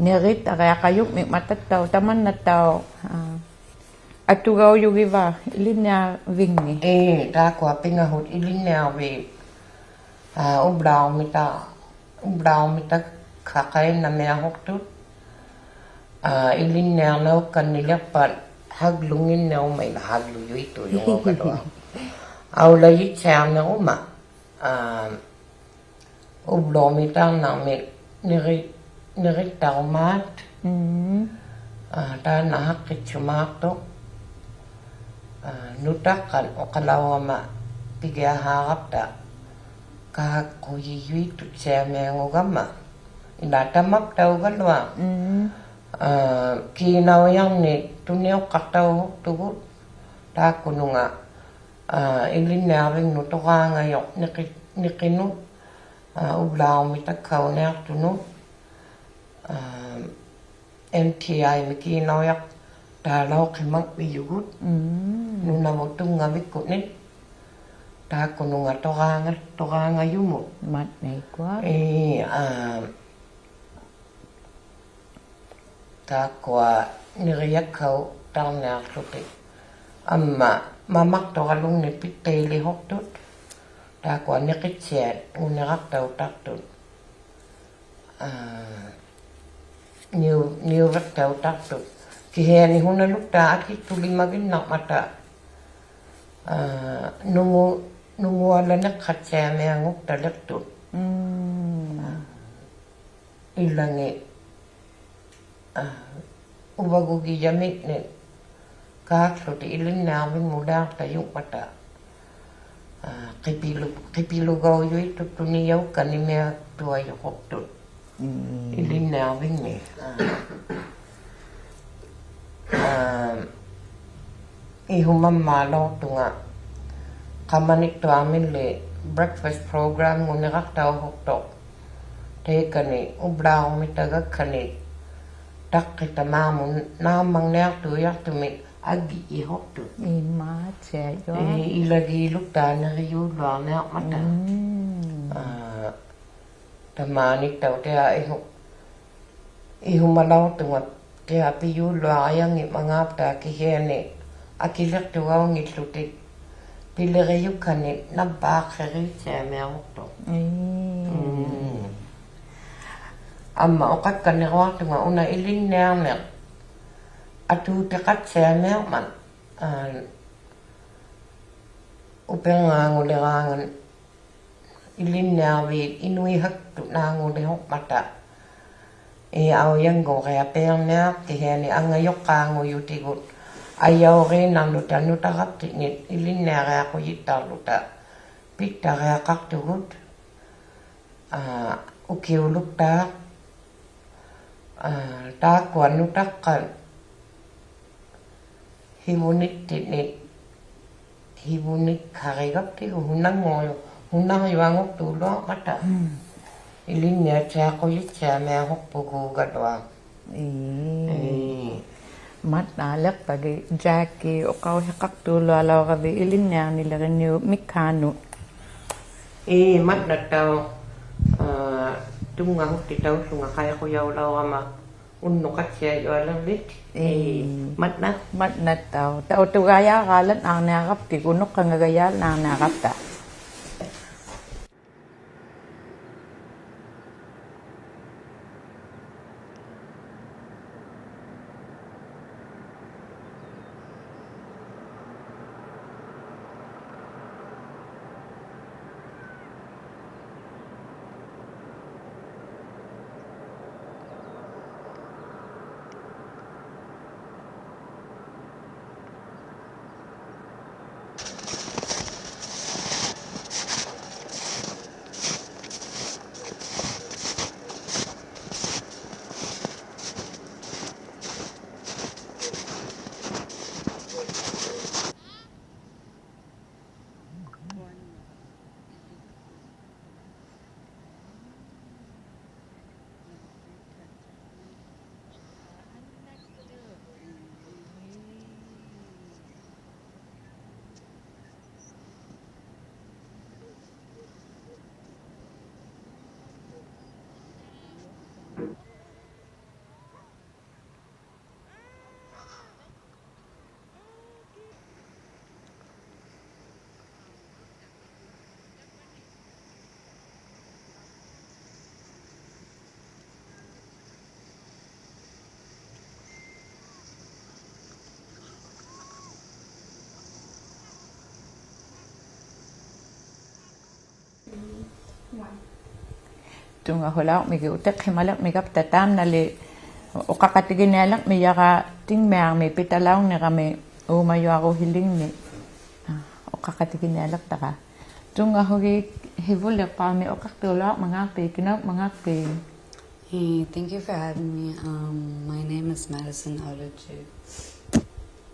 ᓂᕆᑦᑕᕆᐊᖃᔪᖕᒥᖕᒪᑕᑦᑕᐅᖅ ᑕᒪᓐᓇᑦᑕᐅᖅ, ᐋ, ᐊᑐᒐᐅᔪᒋᕙ ᐃᓕᓐᓂᐊᕐᕕᖕᓂ? ᐄ, ᑖᒃᑯᐊ ᐱᖓᓱᑦ ᐃᓕᓐᓂᐊᕐᕖᑦ, ᐋ, ᐅᑉᓛᕈᒥᑕ, ᐅᑉᓛᕈᒥᑕᒃᓴᖃᐃᓐᓇᒥᐊᓱᖅᑐᑦ, ᐋ, ᐃᓕᓐᓂᐊᕐᓇᐅᒃᑲᓐᓂᓕᖅᐸᑦ ᓴᒡᓗᖏᓐᓂᕈᒪ ᐃᓛ ᓴᒡᓗᔪᐃᑦᑐᔪᖑᒐᓗᐊᖅ. ᐊᐅᓚᔨᑦᓯᐊᕐᓂᕈᒪ, ᐋ, ᐅᑉᓗᒥᑕᕐᓇᕐᒥᒃ ᓂᕆ-, ᓂᕆᑦᑕᕈᒫᑦ. ᒻᒻ. ᐋ, ᑖᓐᓇ ᓴᖅᑭᑦᓱᒫᖅᑐᖅ. ᐋ, ᓄᑕᖅᑲᑦ ᐅᖃᓚᐅᕋᒪ ᐱᒋᐊᓵᕋᑉᑕ ᑲᒃᑯᔨᔪᐃᑦᑐᑦᓯᐊᒥᐊᖑᒐᒪ. ᐃᓛ ᑕᒪᑉᑕᐅᒐᓗᐊᖅ. ᒻᒻ. ᐋ, ᑮᓇᐅᔭᓂᒃ ᑐᓂᐅᖅᑲᖅᑕᐅᖅᑐᒍᑦ ᑖᒃᑯᓄᖓ, ᐋ, ᐃᓕᓐᓂᐊᕐᕕᖕᓄᑦ ᑐᕌᖓᔪᖅ ᓂᕿ-, ᓂᕿᓄᑦ, ᐋ, ᐅᑉᓛᕈᒥᑕᒃᓴᐅᓂᐊᖅᑐᓄᑦ, ᐋ, ᒪᑦ ᓇᐃ ᑭᓇᐅᔭᖅᑖᓚᐅᖅᓯᒪᖕᒥᔪᒍᑦ. ᒻᒻ. ᓄᓇᕗᑦ ᑐᙵᕕᒃᑯᓐᓂ. ᑖᒃᑯᓄᖓ ᑐᕌᖓ-, ᑐᕌᖓᔪᒧᑦ. ᒪᑦᓇᐃᒃᑯᐊ. ᐄ, ᐋ, ᑖᒃᑯᐊ ᓂᕆᔭᒃᓴᐅᑕᕐᓂᐊᖅᖢᑎᒃ. ᐊᒻᒪ ᒪᒪᖅᑐᕋᓗᖕᓂᒃ ᐱᑦᑕᐃᓕᓲᖅᑐᑦ. ᑖᒃᑯᐊ ᓂᕿᑦᓯᐊᑦ ᐅᓂᕋᖅᑕᐅᑕᖅᑐᑦ. ᐋ, ᓂᐅ-, ᓂᐅᕕᖅᑕᐅᑕᖅᑐᑦ. ᑭᓯᐊᓂ ᓱᓇᓗᒃᑖᑦ ᐊᑭᒃᑐᓕᒪᒋᓐᓇᕐᒪᑕ, ᐋ, ᓄᖑ-, ᓄᖑᐊᓚᓂᖅᓴᑦᓯᐊᒥᐊᖑᖅᑕᓕᖅᑐᑦ. ᒻᒻ. ᐃᓚᖏᑦ, ᐋ, ᐅᕙᒍᒋᔭᒥᖕᓂᒃ ᑳᒃᖢᑎᒃ ᐃᓕᓐᓂᐊᕐᕕᖕᒧᓛᖅᑕᔪᖕᒪᑕ, ᐋ, ᕿᐱᓗ-, ᕿᐱᓗᒐᐅᔪᐃᑦᑐᑦ ᑐᓂᔭᐅᒃᑲᓐᓂᒥᐊᑐᐊᔪᖅᑐᑦ. ᒻᒻ. ᐃᓕᓐᓂᐊᕐᕕᖕᓂᒃ. ᐋ, ᐋ, ᐃᓱᒪᒻᒫᓚᐅᖅᑐᖓ ᖃᒪᓂᑦᑐᐊᕐᒥᓕ breakfast program-ᖑᓂᕋᖅᑕᐅᓲᖅᑐᖅ. ᑕᐃᑲᓂ ᐅᑉᓛᕈᒥᑕᒐᒃᑲᓂ ᑕᖅᑭᑕᒫᒧᑦ ᓈᒻᒪᖕᓂᐊᖅᑑᔭᖅᑐᒥᒃ ᐊᒋᔾᔨᓲᖅᑐᑦ. ᐄᒪᑦᓯᐊᔪᐊᖅ. ᐄ, ᐃᓚᒌᓗᒃᑖᑦ ᓂᕆᔫᓗᐊᕐᓂᐊᕐᒪᑕ. ᒻᒻ. ᐋ, ᑕᒫᓂᑦᑕᐅᖅ ᑎᐊ ᐃᓱ-, ᐃᓱᒪᓚᐅᖅᑐᖓ ᑎᐊ ᐱᔫᓗᐊᕋᔭᙱᒻᒪᖔᑉᑕ ᑭᓯᐊᓂ ᐊᑭᓕᖅᑐᒐᐅᙱᖦᖢᑎᒃ ᐱᓕᕆᔪᒃᑲᓂᒃ ᓇᕝᕚᖅᓯᕆᑦᓯᐊᒥᐊᖑᖅᑐᖅ. ᒻᒻ. ᒻᒻ. ᐊᒻᒪ ᐅᖃᒃᑲᓐᓂᕈᐊᖅᑐᖓ ᐅᓇ ᐃᓕᓐᓂᐊᕐᓂᖅ ᐊᑑᑎᖃᑦᓯᐊᒥᐊᕐᒪᑦ, ᐋ, ᐅᐱᕐᖔᖑᓕᕌᖓᑦ ᐃᓕᓐᓂᐊᕐᕖᑦ ᐃᓄᐃᓴᒃᑐᓈᖑᓕᓲᖅᒪᑕ. ᐄ, ᐊᐅᔭᙳᕆᐊᐱᐊᕐᓂᐊᖅ ᑭᓯᐊᓂ ᐊᖓᔪᖅᑳᖑᔪᑎᒍᑦ ᐊᔭᐅᕇᓐᓇᕐᓗᑕ ᓄᑕᕋᑉᑎᖏᑦ ᐃᓕᓐᓂᐊᕆᐊᖁᔨᑦᑕᕐᓗᑕ ᐱᑦᑕᕆᐊᖃᖅᑐᒍᑦ, ᐋ, ᐅᑭᐅᓗᒃᑖᖅ, ᐋ, ᑖᒃᑯᐊ ᓄᑕᖅᑲᑦ ᓯᕗᓂᑦᑎᖏᑦ, ᓯᕗᓂᒃᓴᕆᒐᑉᑎᒍ ᓱᓇᙳᔪ-, ᓱᓇᕐᔪᐊᖑᖅᑑᓗᐊᕐᒪᑕ. ᒻᒻ. ᐃᓕᓐᓂᐊᑦᓯᐊᖁᔨᑦᓯᐊᒥᐊᖑᖅᐳᒍᒐᓗᐊᖅ. ᐄ. ᐄ. ᒪᑦᓈᓕᖅᐸᒋᑦ Jackie ᐅᖃᐅᓯᖃᖅᑑᓗᐊᓚᐅᕋᕕᑦ ᐃᓕᓐᓂᐊᕐᓂᓕᕆᓂᐅᑉ ᒥᒃᓵᓄᑦ. ᐄ, ᒪᑦᓇᑦᑕᐅᖅ, ᐋ, ᑐᙵᓱᒃᑎᑕᐅᓱᖓ ᖃᐃᖁᔭᐅᓚᐅᕋᒪ ᐅᓐᓄᖃᑦᓯᐊᔪᐊᓕᕐᕕᑦ. ᐄ. ᐄ, ᒪᑦᓇ. ᒪᑦᓇᑦᑕᐅᖅ. ᑕᐅᑐᒐᔭᕌᓚᓐᓈᕐᓂᐊᕋᑉᑎᒍ ᓄᖅᑲᖓᒐᔭᓛᕐᓂᐊᕋᑉᑕ. ᑐᙵᓱᓚᐅᕐᒥᒋᑦ ᐅᑎᖅᓯᒪᓕᕐᒥᒐᑉᑕ ᑖᒻᓇᓕ ᐅᖃᖃᑎᒋᓂᐊᓕᕐᒥᔭᕋ ᑎᖕᒥᐊᕐᒥ ᐱᑕᓚᐅᖕᓂᕋᒥ ᐆᒪᔪᐊᕈᓯᓕᖕᓂᒃ, ᐋ, ᐅᖃᖃᑎᒋᓂᐊᓕᖅᑕᕋ. ᑐᙵᓱᒋᑦ ᓯᕗᓪᓕᖅᐹᒥ ᐅᖃᖅᑑᓗᐊᕐᒪᖔᖅᐱᑦ, ᑭᓇᐅᒻᒪᖔᖅᐱᑦ? Hey, thank you for having me. Um, my name is Madison Aluju.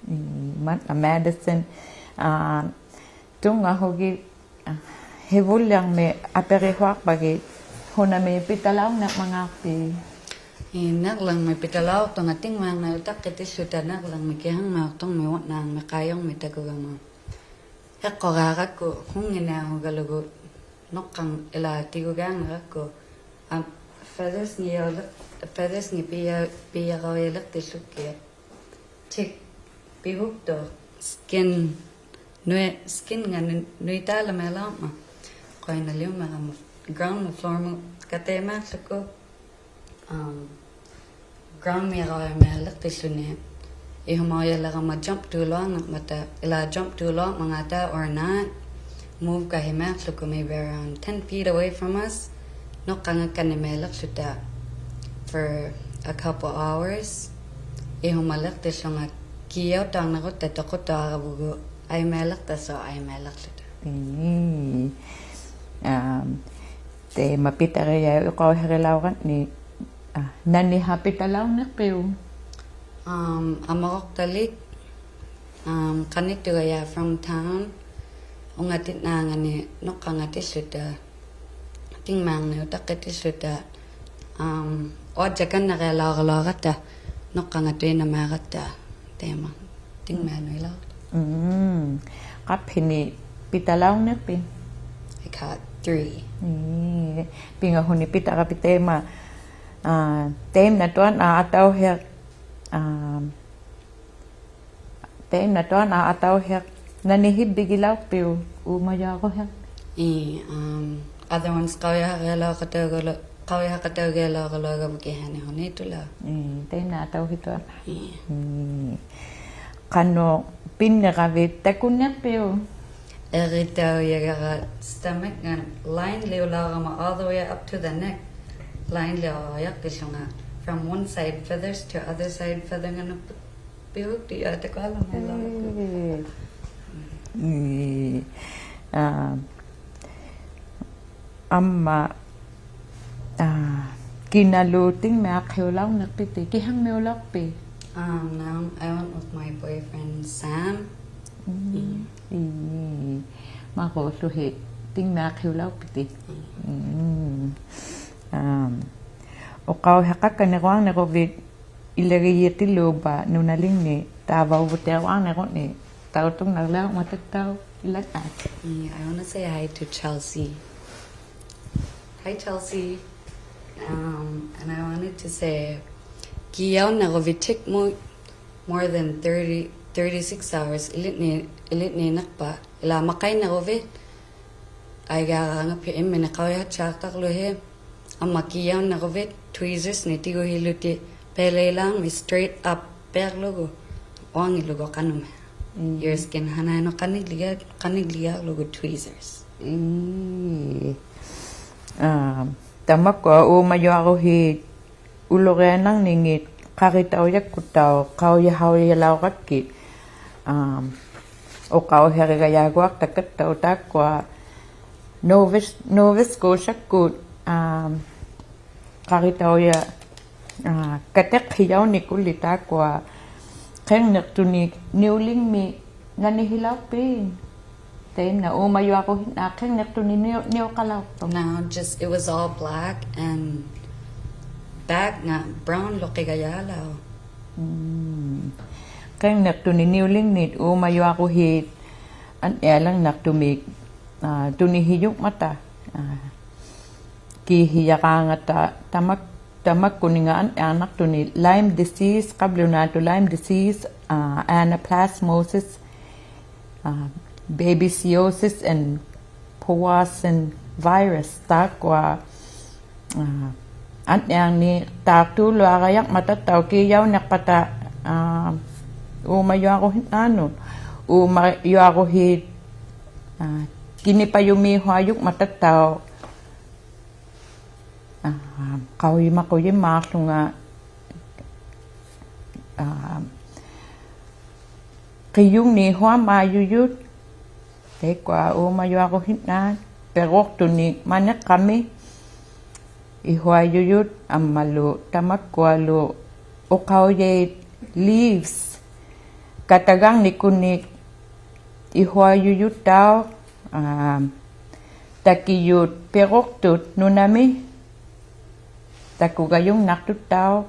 ᒻᒻ, ᒪᑦ-, Madison. ᐋ, ᑐᙵᓱᒋᑦ, ᐋ, ᓯᕗᓪᓕᕐᒥ ᐊᐱᕆᓱᐊᖅᐸᒋᑦ, ᓱᓇᒥ ᐱᑕᓚᐅᕐᓂᕐᒪᖔᖅᐱᑦ? ᐄ, ᓂᕐᓚᕐᒥ ᐱᑕᓚᐅᖅᑐᖓ ᑎᖕᒪᖓᓇᖅ ᐅᑕᖅᑭᑎᓪᓗᑕ, ᓂᕐᓚᕐᒥ ᑭᓴᖕᒪᖅᑐᖕᒥ ᐅᕐᓇᕐᒥ ᖃᐃᔪᕐᒥ ᑕᑯᒐᒪ. ᓯᖅᑯᕌᕋᒃᑯ, ᓱᙱᓂᐊᕈᒐᓗᒍ, ᓄᖅᑲᖓ ᐃᓛ ᑎᒍᒐᖓᒃᑯ, ᐊᒻ, feathers-ᓂᔪᓕᖅ-, feathers-ᓂ ᐱᔭ-, ᐱᔭᕋᐅᔭᓕᖅᑎᓪᓗᑭᐊᖅ. ᑎᒃ, ᐱᕼᐅᒃᑐᖅ, skin, ᓄᐃ-, skin-ᖓ ᓄ-, ᓄᐃᑖᓕᒻᒪᓚᐅᕐᒪᑦ. ᖁᔭᓐᓇᓕᐅᒻᒪᕋᒪ ground-ᒧᑦ floor-ᒧᑦ ᑲᑎᒪᓪᓗᒍ. Um, ground-ᒥᕋᐅᔭᒻᒪᓕᖅᑎᓪᓗᓂ. ᐃᓱᒪᐅᔭᓕᕋᒪ jump-ᑑᓗᐊᕐᓂᕐᒪᑕ, ᐃᓛ jump-ᑑᓗᐊᕐᒪᖔᑕ or not, move-ᖃᓯᒪᓪᓗᒍ maybe around ten feet away from us. ᓄᖅᑲᖓᒃᑲᓐᓂᒪᓕᖅᖢᑕ for a couple hours. ᐃᓱᒪᓕᖅᑎᓪᓗᖓ ᑭᔭᐅᑕᕐᓂᕈᑦᑕ ᑐᖁᑦᑐᐊᕋᕗᒍ ᐊᐃᒪᓕᖅᑕᓲᖅ ᐊᐃᒪᓕᖅᖢᑕ. ᐄ. Um, ᑕᐃᒪ ᐱᑕᕆᔭᐃᑦ ᐅᖃᐅᓯᕆᓚᐅᕋᓐᓂᒃ, ᐋ, ᓇᓂᓴᖅ ᐱᑕᓚᐅᕐᓂᖅᐱᐅᒃ? Um, ᐊᒪᕈᖅᑕᓕᒃ, um, ᖃᓂᑦᑐᒐᔭᖅ from town. ᐅᖓᑎᓐᓇᖓᓂ ᓄᖅᑲᖓᑎᓪᓗᑕ, ᑎᖕᒪᖓᓇᖅ ᐅᑕᖅᑭᑎᓪᓗᑕ, um, ᐅᐊᔾᔭᒃᑲᓐᓂᕆᐊᓚᐅᕋᓗᐊᕋᑦᑕ, ᓄᖅᑲᖓᑐᐃᓐᓇᒫᕋᑦᑕ, ᑕᐃᒪ. ᑎᖕᒪᓄᐃᓚᐅᖅ. ᒻᒻ. ᖃᑉᓯᓂᒃ ᐱᑕᓚᐅᕐᓂᖅᐱᑦ? I caught three. ᐄ, ᐱᖓᓱᓂᒃ ᐱᑕᕋᐱᑦ ᑕᐃᒪ, ᐋ, ᑕᐃᒪᓐᓇᑐᐊᓐ ᐊᑕᐅᓯᖅ, ᐋ, ᑕᐃᒪᓐᓇᑐᐊᓐ ᐊᑕᐅᓯᖅ ᓇᓂᓯᕝᕕᒋᓚᐅᖅᐱᐅᒃ ᐆᒪᔪᐊᕈᓯᖅ? ᐄ, um, other ones ᖃᐅᔨᓴᕆᐊᓚᐅᖃᑕᐅᒐᓗ-, ᖃᐅᔨᓴᖃᑕᐅᒋᐊᓚᐅᕋᓗᐊᕋᕗᑦ ᑭᓯᐊᓂ ᓱᓃᑐᓚᐅᖅ. ᐄ, ᑕᐃᒪᓐᓇ ᐊᑕᐅᓯᑐᐊᓐ. ᐄ. ᒻᒻ. ᖃᓄᖅ ᐱᓐᓂᖅᑲᕕᑦ ᑕᑯᓐᓂᖅᐱᐅᒃ? ᐃᕆᑕᐅᔭᒐᕋ stomach-ᖓ line-ᓕᐅᓚᐅᕋᒪ all the way up to the neck. Line-ᓕᐅᓚᐅᖅᑎᓪᓗᖓ from one side feathers to other side feather-ᖓᓄᒃ ᐱᕼᐅᒃᑐᔮᑦ ᑕᑯᐊᓗᒻᒪᓗ. ᐄ. ᐄ. ᐋ, ᐊᒻᒪ, ᐋ, ᑭᓇᓗ ᑎᖕᒥᐊᖅᓯᐅᓚᐅᕐᓂᖅᐱᑦ, ᑭᓴᖕᒥᐅᓚᐅᖅᐱᑦ? Um, now I went with my boyfriend, Sam. ᒻᒻ. ᐄ. ᐄ. ᒪᕐᕉᓗᓯ ᑎᖕᒥᐊᖅᓯᐅᓚᐅᖅᐱᑦ? ᒻᒻ. ᐊᒻ, ᐅᖃᐅᓯᖃᒃᑲᓐᓂᕈᐊᕐᓂᕈᕕᑦ ᐃᓚᒋᔨᑎᓪᓘᕝᕙ ᓄᓇᓕᖕᓂᒃ ᑕᕝᕙᐅᕗᑦᑎᐊᕈᐊᕐᓂᕈᖕᓂᒃ ᑕᐅᑐᓐᓇᓕᐊᕐᒪᑕᑦᑕᐅᖅ ᐃᓚᖕᒪᑦ. Yeah, I wanna say hi to Chelsea. Hi, Chelsea. Um, and I wanted to say, ᑭᔭᐅᓐᓂᕈᕕᑦ ᑎᒃᒧᑦ more than thirty, thirty-six hours, ᐃᓕᓐᓂ-, ᐃᓕᓐᓂᓐᓂᖅᐸᑦ, ᐃᓛ ᒪᖃᐃᓐᓂᕈᕕᑦ, ᐊᐃᒐᕋᖓᐱ ᐃᒻᒥᓂᒃ ᖃᐅᔨᓴᖅᑐᐊᕐᓗᓯ, ᐊᒻᒪ ᑭᔭᐅᓐᓂᕈᕕᑦ tweezers-ᓂᒃ ᑎᒍᓯᓗᑎᑦ ᐸᓪᓚᐃᓛᕐᒥᒃ straight up ᐱᐊᕐᓗᒍ, ᐅᐊᙱᓪᓗᒍ ᖃᓄᒻᒪᑦ. ᒻᒻ. Your skin ᓴᓇᐃᓄᑦ ᖃᓂᓕᒐ-, ᖃᓂᓕᒐᕐᓗᒍ tweezers. ᐄ. ᐋ, ᑕᒪᒃᑯᐊ ᐆᒪᔪᐊᕈᓯ ᐅᓗᕆᐊᓇᖕᓂᖏᑦ ᖃᕆᑕᐅᔭᒃᑯᑦᑕᐅᖅ ᖃᐅᔨᓴᐅᔭᓚᐅᕋᒃᑭᑦ. ᐊᒻ, ᐅᖃᐅᓯᕆᒐᔮᒍᐊᖅᑕᒃᑲᑦᑕᐅᖅ ᑖᒃᑯᐊ Nova-, Nova Scotia-ᒃᑯᑦ, ᐊᒻ, ᖃᕆᑕᐅᔭ-, ᐋ, ᑲᑎᖅᓯᔭᐅᓂᑯᓪᓕ ᑖᒃᑯᐊ ᕿᕐᓂᖅᑐᓂ ᓂᐅᓕᖕᒥ ᓇᓂᓯᓚᐅᖅᐱᑦ? ᑕᐃᒪᓐᓇ ᐆᒪᔪᐊᕈᓯᓐᓈ ᕿᕐᓂᖅᑐᓂ ᓂᐅ-, ᓂᐅᖃᓚᐅᖅᑐᖅ? No, just it was all black and back-ᖓ brown-ᓗᑭᒐᔭᓚᐅᖅ. ᒻᒻ. ᕿᕐᓂᖅᑐᓂ ᓂᐅᓕᖕᓂᑦ ᐆᒪᔪᐊᕈᓯᑦ ᐊᓐᓂᐊᓕᕐᓇᖅᑐᒥᒃ, ᐋ, ᑐᓂᓯᔪᖕᒪᑕ, ᐋ, ᑭᓯᐊᕌᖓᑕ ᑕᒪᒃ-, ᑕᒪᒃᑯᓂᖓ ᐊᓐᓂᐊᕐᓇᖅᑐᓂ Lyme disease, ᖃᑉᓗᓈᑐᑦ Lyme disease, ᐋ, anaplasmosis, ᐋ, babesiosis and Powassan virus ᑖᒃᑯᐊ, ᐋ, ᐊᓐᓂᐊᕐᓂᖅᑖᖅᑐᓗᐊᕋᔭᕐᒪᑕᑦᑕᐅᖅ ᑭᔭᐅᓂᖅᐸᑕ, ᐋ, ᐆᒪᔪᐊᕈᓯᓐᓈᓄᑦ, ᐆᒪᔪᐊᕈᓯᑦ, ᐋ, ᑭᓂᐸᔪᒦᓱᐊᔪᖕᒪᑕᑦᑕᐅᖅ, ᐋ, ᖃᐅᔨᒪᖁᔨᒻᒫᖅᖢᖓ, ᐋ, ᕿᔪᖕᓃᓱᐊᒻᒫᔪᔪᑦ, Taikkua uumajuaruhinnaat piruqtunik maniqqami ihuajujut ammalu tamakkualu uqaujait leaves katagarnikunik ihuajujuttauq, aa, takijut piruqtut nunami takugajungnaqtuttauq,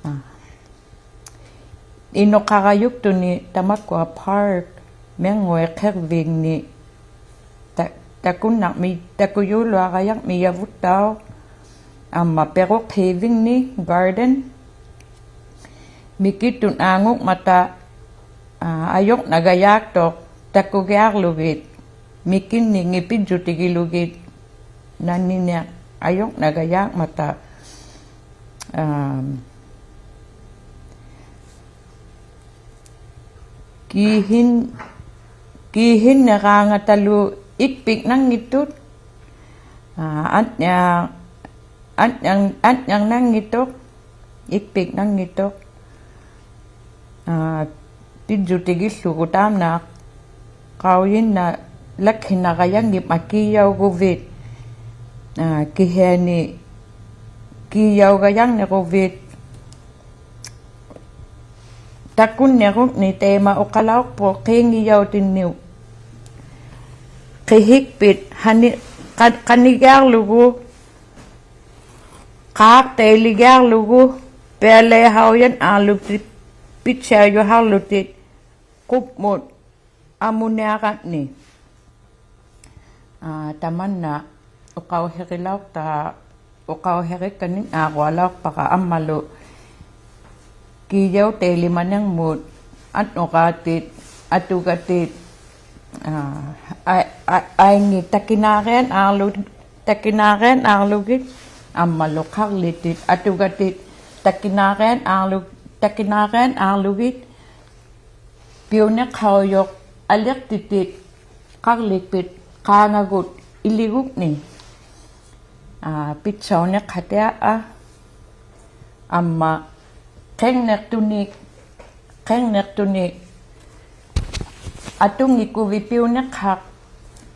aa, inuqarajuktuni tamakkua park, mirnguit qirvingni ta-, takunnarmi, takujuluarajaqmijavuttauq, amma piruqhiivingni garden, mikitunnaangukmata, aa, ajurnagajaaktuq takugiarlugit, mikinningit pijjutigilugit, naniniq ajurnagajaakmata, aa, kiihin-, kiihinniraangatalu ikpiknanngittut, aa, anniar-, anniar-, anniarnanngittuq, ikpiknanngittuq, aa, pijjutigillugu taamna qaujinnalakhinnarajanngimmat kiijauguvit, aa, kihiani kiijaugajarniruvit takunnirungni taima uqalauqpuq qiinngijautinniq qihikpit qani-, qa-, qanigiarlugu, qaaqtailigiarlugu, pialaihaujannaqlutit, pitsiajuharlutit, qupmut amuniarangni. Aa, tamanna uqauhirilauqta, uqauhirikkaningnaarualauqpara ammalu kiijautailimanirmut annuraatit, atugatit, aa, a-, a-, aingit takinaariannaarlu-, takinaariannaarlugit, ammalu qarlitit, atugatit, takinaariannaarlu-, takinaariannaarlugit, piuniqhaujuq aliqtitit qarlikpit qaangagut iligugni. Aa, pitsauniqhatiaa amma qirniqtunik, qirniqtunik atunngikuvit piuniqhaq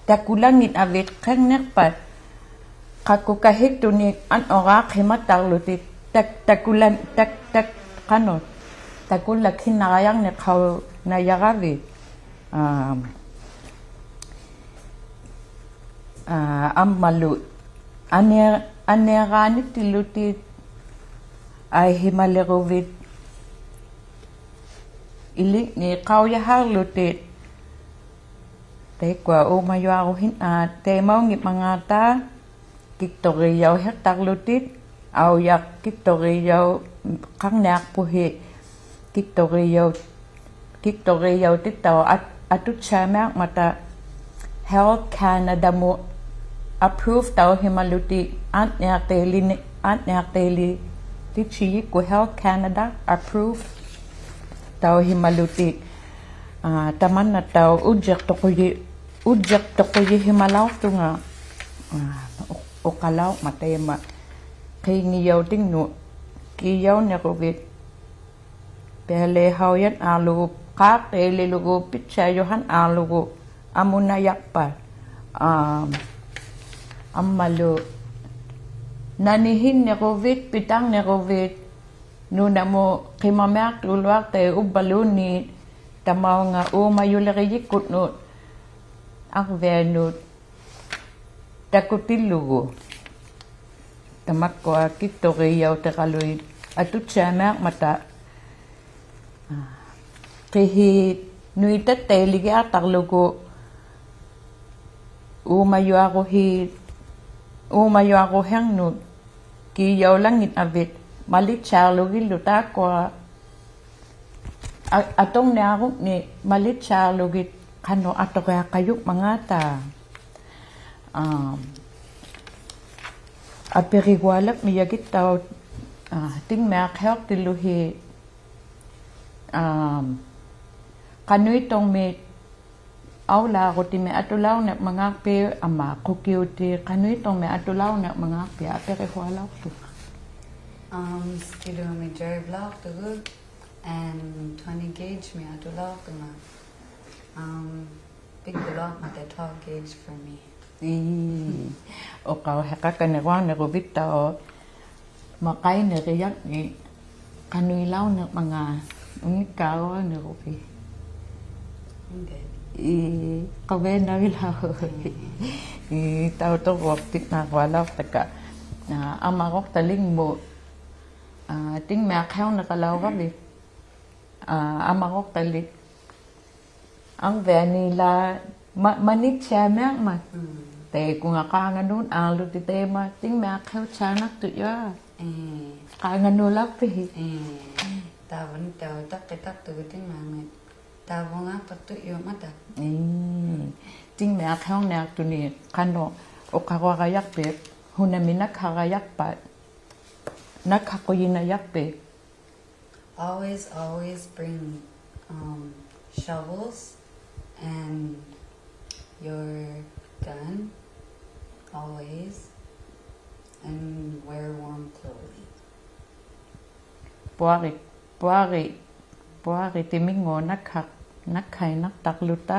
takulannginnavit qirniqpat, qaqqukahiktunik annuraaqhimattarlutit tak-, takulan-, tak-, tak-, qanuq, takulakhinnarajarniqhaunajaravit. Aa, aa, ammalu anni-, anniaraanittilutit aihimaliruvit iligni qaujaharlutit. Taikkua uumajuaruhinnaat, aa, taimaunngimmangaata, kikturiijauhiqtarlutit, aujaq kikturiijauqarniaqpuhi, kikturiijau-, kikturiijautittauq at-, atutsaimaarmata Health Canada-mut approve-tauhimalutit, anniaqtailini-, anniaqtailitittijikkut Health Canada approve-tauhimalutit. Aa, tamannattauq ujjiqtuquji-, ujjiqtuqujihimalauqtunga, aa, u-, uqalauqmat taima qiinngijautingnut kiijauniruvit pialaihaujannaqlugu, qaaqtaililugu, pitsiajuhannaqlugu amunajaqpat. Aa, ammalu nanihinniruvit, pitarniruvit, nunamut qimamiaqtuluaqtait uvvaluunniit, tamaunga uumajulirijikkutnut arvianut takutillugu. Tamakkua kikturiijautiraluit atutsaimaarmata, aa, qihiit nuitattailigiaqtarlugu uumajuaruhiit, uumajuaruhirnut kiijaulanginnavit malittiarlugillu taakkua a-, aturniarungni malittiarlugit qanuq aturiaqajungmangaata. Aa, apirigualakmijagittauq, aa, tingmiaqhiuqtilluhi, aa, qanuiturmit aulaarutimi atulaurnirmangaaqpit amma qukiutit qanuiturmit atulaurnirmangaaqpit apirihualauqtunga. Um, Skidoo-mi drive-lauqtugut and twenty gauge-mi atulauqtunga. Um, ᐱᒃᑯᓗᐊᕐᒪᑕ twelve gauge for me. ᐄ, ᐅᖃᐅᓯᖃᒃᑲᓐᓂᕈᐊᕐᓂᕈᕕᑦᑕᐅᖅ ᒪᖃᐃᓂᕆᔭᖕᓂᒃ ᖃᓄᐃᓚᐅᕐᓂᕐᒪᖔᑦ ᐅᓂᒃᑳᕈᐊᕐᓂᕈᕕᑦ. ᐅᓂ. ᐄ, ᖃᐅᔨᓐᓇᕆᓚᐅᕐᒪᑦ. ᒻᒻ. ᐄ, ᑕᐅᑐᕈᐊᖅᑎᒃ ᓇᕈᐊᓚᐅᖅᑕᒃᑲ. ᐋ, ᐊᒪᕈᖅᑕᓕᖕᒧᑦ. ᐋ, ᑎᖕᒥᐊᖅᓯᐅᕐᓂᖃᓚᐅᕋᕕᑦ. ᐋ, ᐊᒪᕈᖅᑕᓕᒃ. ᐊᕐᕕᐊᓂᓛᒃ ᒪ-, ᒪᓂᑦᓯᐊᒥᐊᕐᒪᑦ. ᒻᒻ. ᑕᐃᑯᖓ ᖄᖓᓅᓐᓈᕐᓗᑎᑦ ᑕᐃᒪ ᑎᖕᒥᐊᖅᓯᐅᑦᓵᓇᖅᑐᔪᐊᖅ. ᐄ. ᖄᖓᓅᓚᐅᖅᐱᓯ. ᐄ. ᑕᕝᕙᓂ ᑕᐅᑕᖅᑭᑕᖅᑐᒍᑦ ᑎᖕᒥᐊᕐᒥᒃ. ᑕᕝᕗᖓ ᐸᑐᔪᒪᑕ. ᐄ. ᑎᖕᒥᐊᖅᓯᐅᕐᓂᐊᖅᑐᓂ ᖃᓄᖅ ᐅᖃᕈᐊᕋᔭᖅᐱᑦ, ᓱᓇᒥ ᓇᒃᓴᕋᔭᖅᐸᑦ, ᓇᒃᓴᖁᔨᓇᔭᖅᐱᑦ. Always, always bring, um, shovels and your gun, always, and wear warm clothing. ᐳᐊᕆ, ᐳᐊᕆ, ᐳᐊᕆᑎᒥᙳᐊᑦ ᓇᒃᓴᖅ-, ᓇᒃᓴᐃᓐᓇᖅᑕᕐᓗᑕ,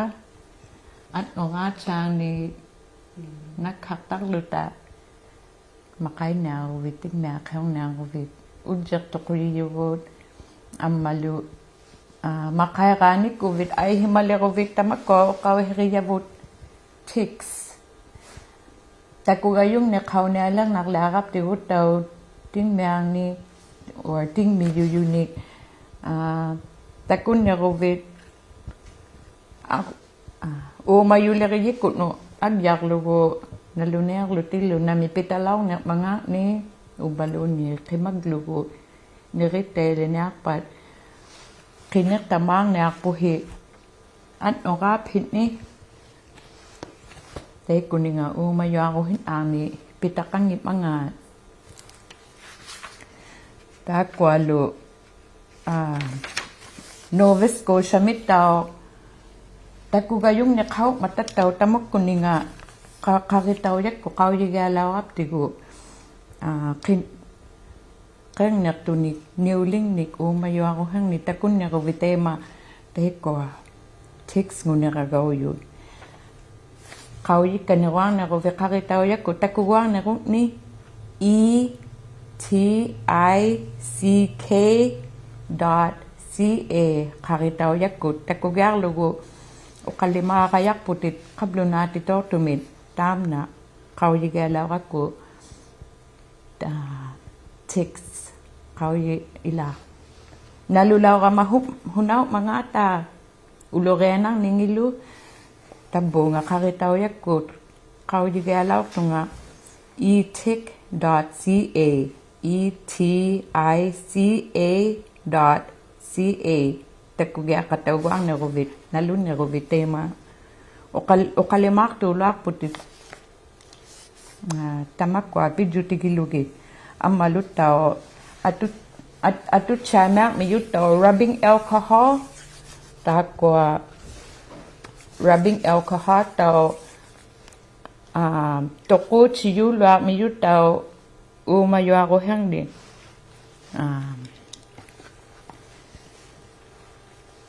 ᐊᓐᓄᕌᖅᓴᓂᒃ ᒻᒻ. ᓇᒃᓴᖅᑕᕐᓗᑕ. ᒪᖃᐃᓂᐊᕈᕕᑦ, ᑎᖕᒥᐊᖅᓯᐅᕐᓂᐊᕈᕕᑦ, ᐅᔾᔨᖅᑐᖁᔨᔪᒍᑦ, ᐊᒻᒪᓗ, ᐋ, ᒪᖃᐃᕌᓂᒃᑯᕕᑦ, ᐊᐃᓯᒪᓕᕈᕕᑦ ᑕᒪᒃᑯᐊ ᐅᖃᐅᓯᕆᔭᕗᑦ, ticks. ᑕᑯᒐᔪᖕᓂᖅᓴᐅᓂᐊᓕᕐᓇᓪᓕᐊᕋᑉᑎᒍᑦᑕᐅᖅ ᑎᖕᒥᐊᕐᓂᒃ, or ᑎᖕᒥᔪᔪᓂᒃ, ᐋ, ᑕᑯᓐᓂᕈᕕᑦ, ᐋ, ᐋ, ᐆᒪᔪᓕᕆᔨᒃᑯᓄᑦ ᐊᒡᔭᕐᓗᒍ ᓇᓗᓇᐃᕐᓗᑎᓪᓗ ᓇᒥ ᐱᑕᓚᐅᕐᓂᕐᒪᖔᕐᓂᒃ, ᐅᕝᕙᓘᓐᓃᑦ ᕿᒪᒡᓗᒍ ᓂᕆᑦᑕᐃᓕᓂᐊᖅᐸᑦ, ᕿᓂᖅᑕᒫᕐᓂᐊᖅᐳᓯ ᐊᓐᓄᕌᑉᓯᓐᓂᒃ. ᑕᐃᒃᑯᓂᖓ ᐆᒪᔪᐊᕈᓯᓐᓈᕐᓂᒃ ᐱᑕᖃᙱᒻᒪᖔᑦ. ᑖᒃᑯᐊᓗ, ᐋ, Nova Scotia-ᒥᑦᑕᐅᖅ ᑕᑯᒐᔪᖕᓂᖅᓴᐅᕐᒪᑕᑦᑕᐅᖅ ᑕᒪᒃᑯᓂᖓ ᖃ-, ᖃᕆᑕᐅᔭᒃᑯᑦ ᖃᐅᔨᒋᐊᓚᐅᕋᑉᑎᒍ, ᐋ, ᕿᓐ-, ᕿᕐᓂᖅᑐᓂᒃ, ᓂᐅᓕᖕᓂᒃ, ᐆᒪᔪᐊᕈᓯᖕᓂᒃ ᑕᑯᓐᓂᕈᕕᑦ ᑕᐃᒪ, ᑕᐃᒃᑯᐊ, ticks-ᖑᓂᕋᒐᐅᔪᑦ. ᖃᐅᔨᒃᑲᓐᓂᕈᐊᕐᓂᕈᕕᑦ ᖃᕆᑕᐅᔭᒃᑯᑦ ᑕᑯᒍᐊᕐᓂᕈᖕᓂᒃ, E T I C K dot C A ᖃᕆᑕᐅᔭᒃᑯᑦ ᑕᑯᒋᐊᕐᓗᒍ ᐅᖃᓕᒫᕋᔭᖅᐳᑎᑦ ᖃᑉᓗᓈᑎᑐᖅᑐᒥᑦ ᑖᒻᓇ ᖃᐅᔨᒋᐊᓚᐅᕋᒃᑯ. ᑕ-, ticks ᖃᐅᔨ ᐃᓛ. ᓇᓗᓚᐅᕋᒪ ᓱ-, ᓱᓇᐅᕐᒪᖔᑕ ᐅᓗᕆᐊᓇᕐᓂᖏᓪᓗ ᑕᕝᕘᖓ ᖃᕆᑕᐅᔭᒃᑯᑦ ᖃᐅᔨᒋᐊᓚᐅᖅᑐᖓ E T I C dot C A, E T I C A dot C A. ᑕᑯᒋᐊᖃᑕᐅᒍᐊᕐᓂᕈᕕᑦ, ᓇᓗᓂᕈᕕᑦ ᑕᐃᒪ. ᐅᖃᓪ-, ᐅᖃᓕᒫᖅᑑᓗᐊᖅᐳᑎᑦ. ᐋ, ᑕᒪᒃᑯᐊ ᐱᔾᔪᑎᒋᓗᒋᑦ. ᐊᒻᒪᓗᑦᑕᐅᖅ ᐊᑐ-, ᐊᑦ-, ᐊᑐᑦᓵᒥᐊᕐᒥᔪᑦᑕᐅᖅ rubbing alcohol. ᑖᒃᑯᐊ rubbing alcohol-ᑕᐅᖅ, ᐋ, ᑐᖁᑦᓯᔫᓗᐊᕐᒥᔪᑦᑕᐅᖅ ᐆᒪᔪᐊᕈᓯᖕᓂᒃ. ᐋ,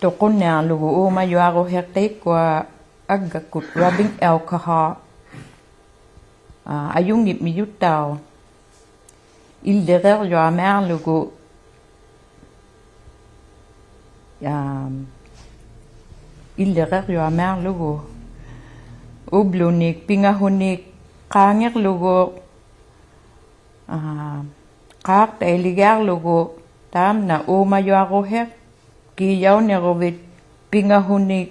ᑐᖁᓐᓂᐊᕐᓗᒍ ᐆᒪᔪᐊᕈᓯᖅ ᑕᐃᒃᑯᐊ ᐊᒡᒐᒃᑯᑦ rubbing alcohol, ᐋ, ᐊᔪᙱᒻᒥᔪᑦᑕᐅᖅ. ᐃᓪᓕᕆᐊᕐᔪᐊᒥᐊᕐᓗᒍ, ᐋ, ᐃᓪᓕᕆᐊᕐᔪᐊᒥᐊᕐᓗᒍ. ᐅᑉᓗᓂᒃ, ᐱᖓᓱᓂᒃ, ᖄᖏᕐᓗᒍ, ᐋ, ᖄᖅᑕᐃᓕᒋᐊᕐᓗᒍ, ᑖᒻᓇ ᐆᒪᔪᐊᕈᓯᖅ, ᑮᔭᐅᓂᕈᕕᑦ, ᐱᖓᓱᓂᒃ,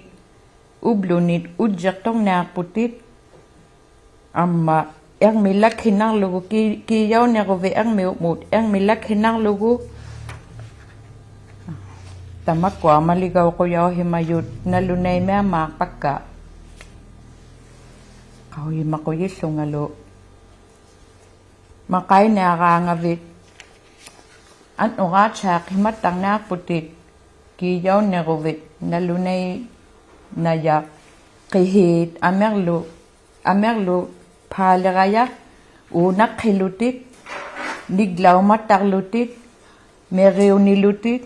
ᐅᑉᓗᓂᒃ ᐅᔾᔨᖅᑐᕐᓂᐊᖅᐳᑎᑦ, ᐊᒻᒪ ᐃᕐᒥᓚᒃᓯᓐᓇᕐᓗᒍ ᑭ-, ᑭᔭᐅᓂᕈᕕᑦ ᐃᕐᒥᐅᑉᒧᑦ, ᐃᕐᒥᓚᒃᓯᓐᓇᕐᓗᒍ. ᑕᒪᒃᑯᐊ ᒪᓕᒐᐅᖁᔭᐅᓯᒪᔪᑦ ᓇᓗᓇᐃᒥᐊᒻᒫᖅᐸᒃᑲ. ᖃᐅᔨᒪᖁᔨᓪᓗᖓᓗ. ᒪᖃᐃᓂᐊᕌᖓᕕᑦ. ᐊᓐᓄᕌᖅᓴᖅ ᕿᒪᑦᑕᕐᓂᐊᖅᐳᑎᑦ ᑭᔭᐅᓂᕈᕕᑦ ᓇᓗᓇᐃᓇᔭᖅ. ᕿᕼᐃᑦ ᐊᒥᕐᓗ, ᐊᒥᕐᓗ ᐹᓕᕋᔭᖅ, ᐆᓇᖅᓯᓗᑎᑦ, ᓂᒡᓚᐅᒪᑦᑕᕐᓗᑎᑦ, ᒥᕆᐅᓂᓗᑎᑦ,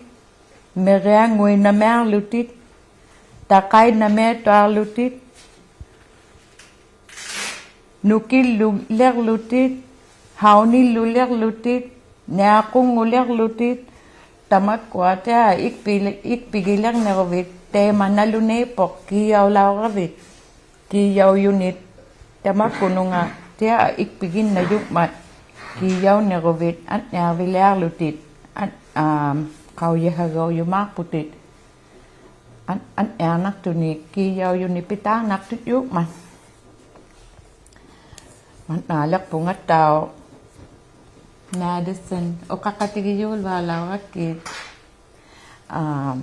ᒥᕆᐊᙳᐃᓇᒥᐊᕐᓗᑎᑦ, ᑕᖃᐃᓐᓇᒥᐊᑐᐊᕐᓗᑎᑦ, ᓄᑭᓪᓗᓕᕐᓗᑎᑦ, ᓴᐅᓂᓪᓗᓕᕐᓗᑎᑦ, ᓂᐊᖁᙳᓕᕐᓗᑎᑦ, ᑕᒪᒃᑯᐊ ᑎᐊ ᐃᒃᐱ-, ᐃᒃᐱᒋᓕᕐᓂᕈᕕᑦ, ᑕᐃᒪ ᓇᓗᓇᐃᑉᐳᖅ ᑮᔭᐅᓚᐅᕋᕕᑦ. ᑮᔭᐅᔪᓂᑦ ᑕᒪᒃᑯᓄᖓ ᑎᐊ ᐃᒃᐱᒋᓐᓇᔪᖕᒪᑦ ᑮᔭᐅᓂᕈᕕᑦ ᐊᓐᓂᐊᕐᕕᓕᐊᕐᓗᑎᑦ, ᐊᓐ-, ᐋᒻ, ᖃᐅᔨᓴᒐᐅᔪᒪᖅᐳᑎᑦ. ᐊᓐ-, ᐊᓐᓂᐊᕐᓇᖅᑐᓂᒃ ᑮᔭᐅᔪᓂᒃ ᐱᑖᕐᓇᖅᑐᔾᔫᖕᒪᑦ. ᒪᑦᓈᓕᖅᐳᖓᑦᑕᐅᖅ Madison, ᐅᖃᖃᑎᒋᔫᓗᐊᓚᐅᕋᒃᑭᑦ. ᐋᒻ,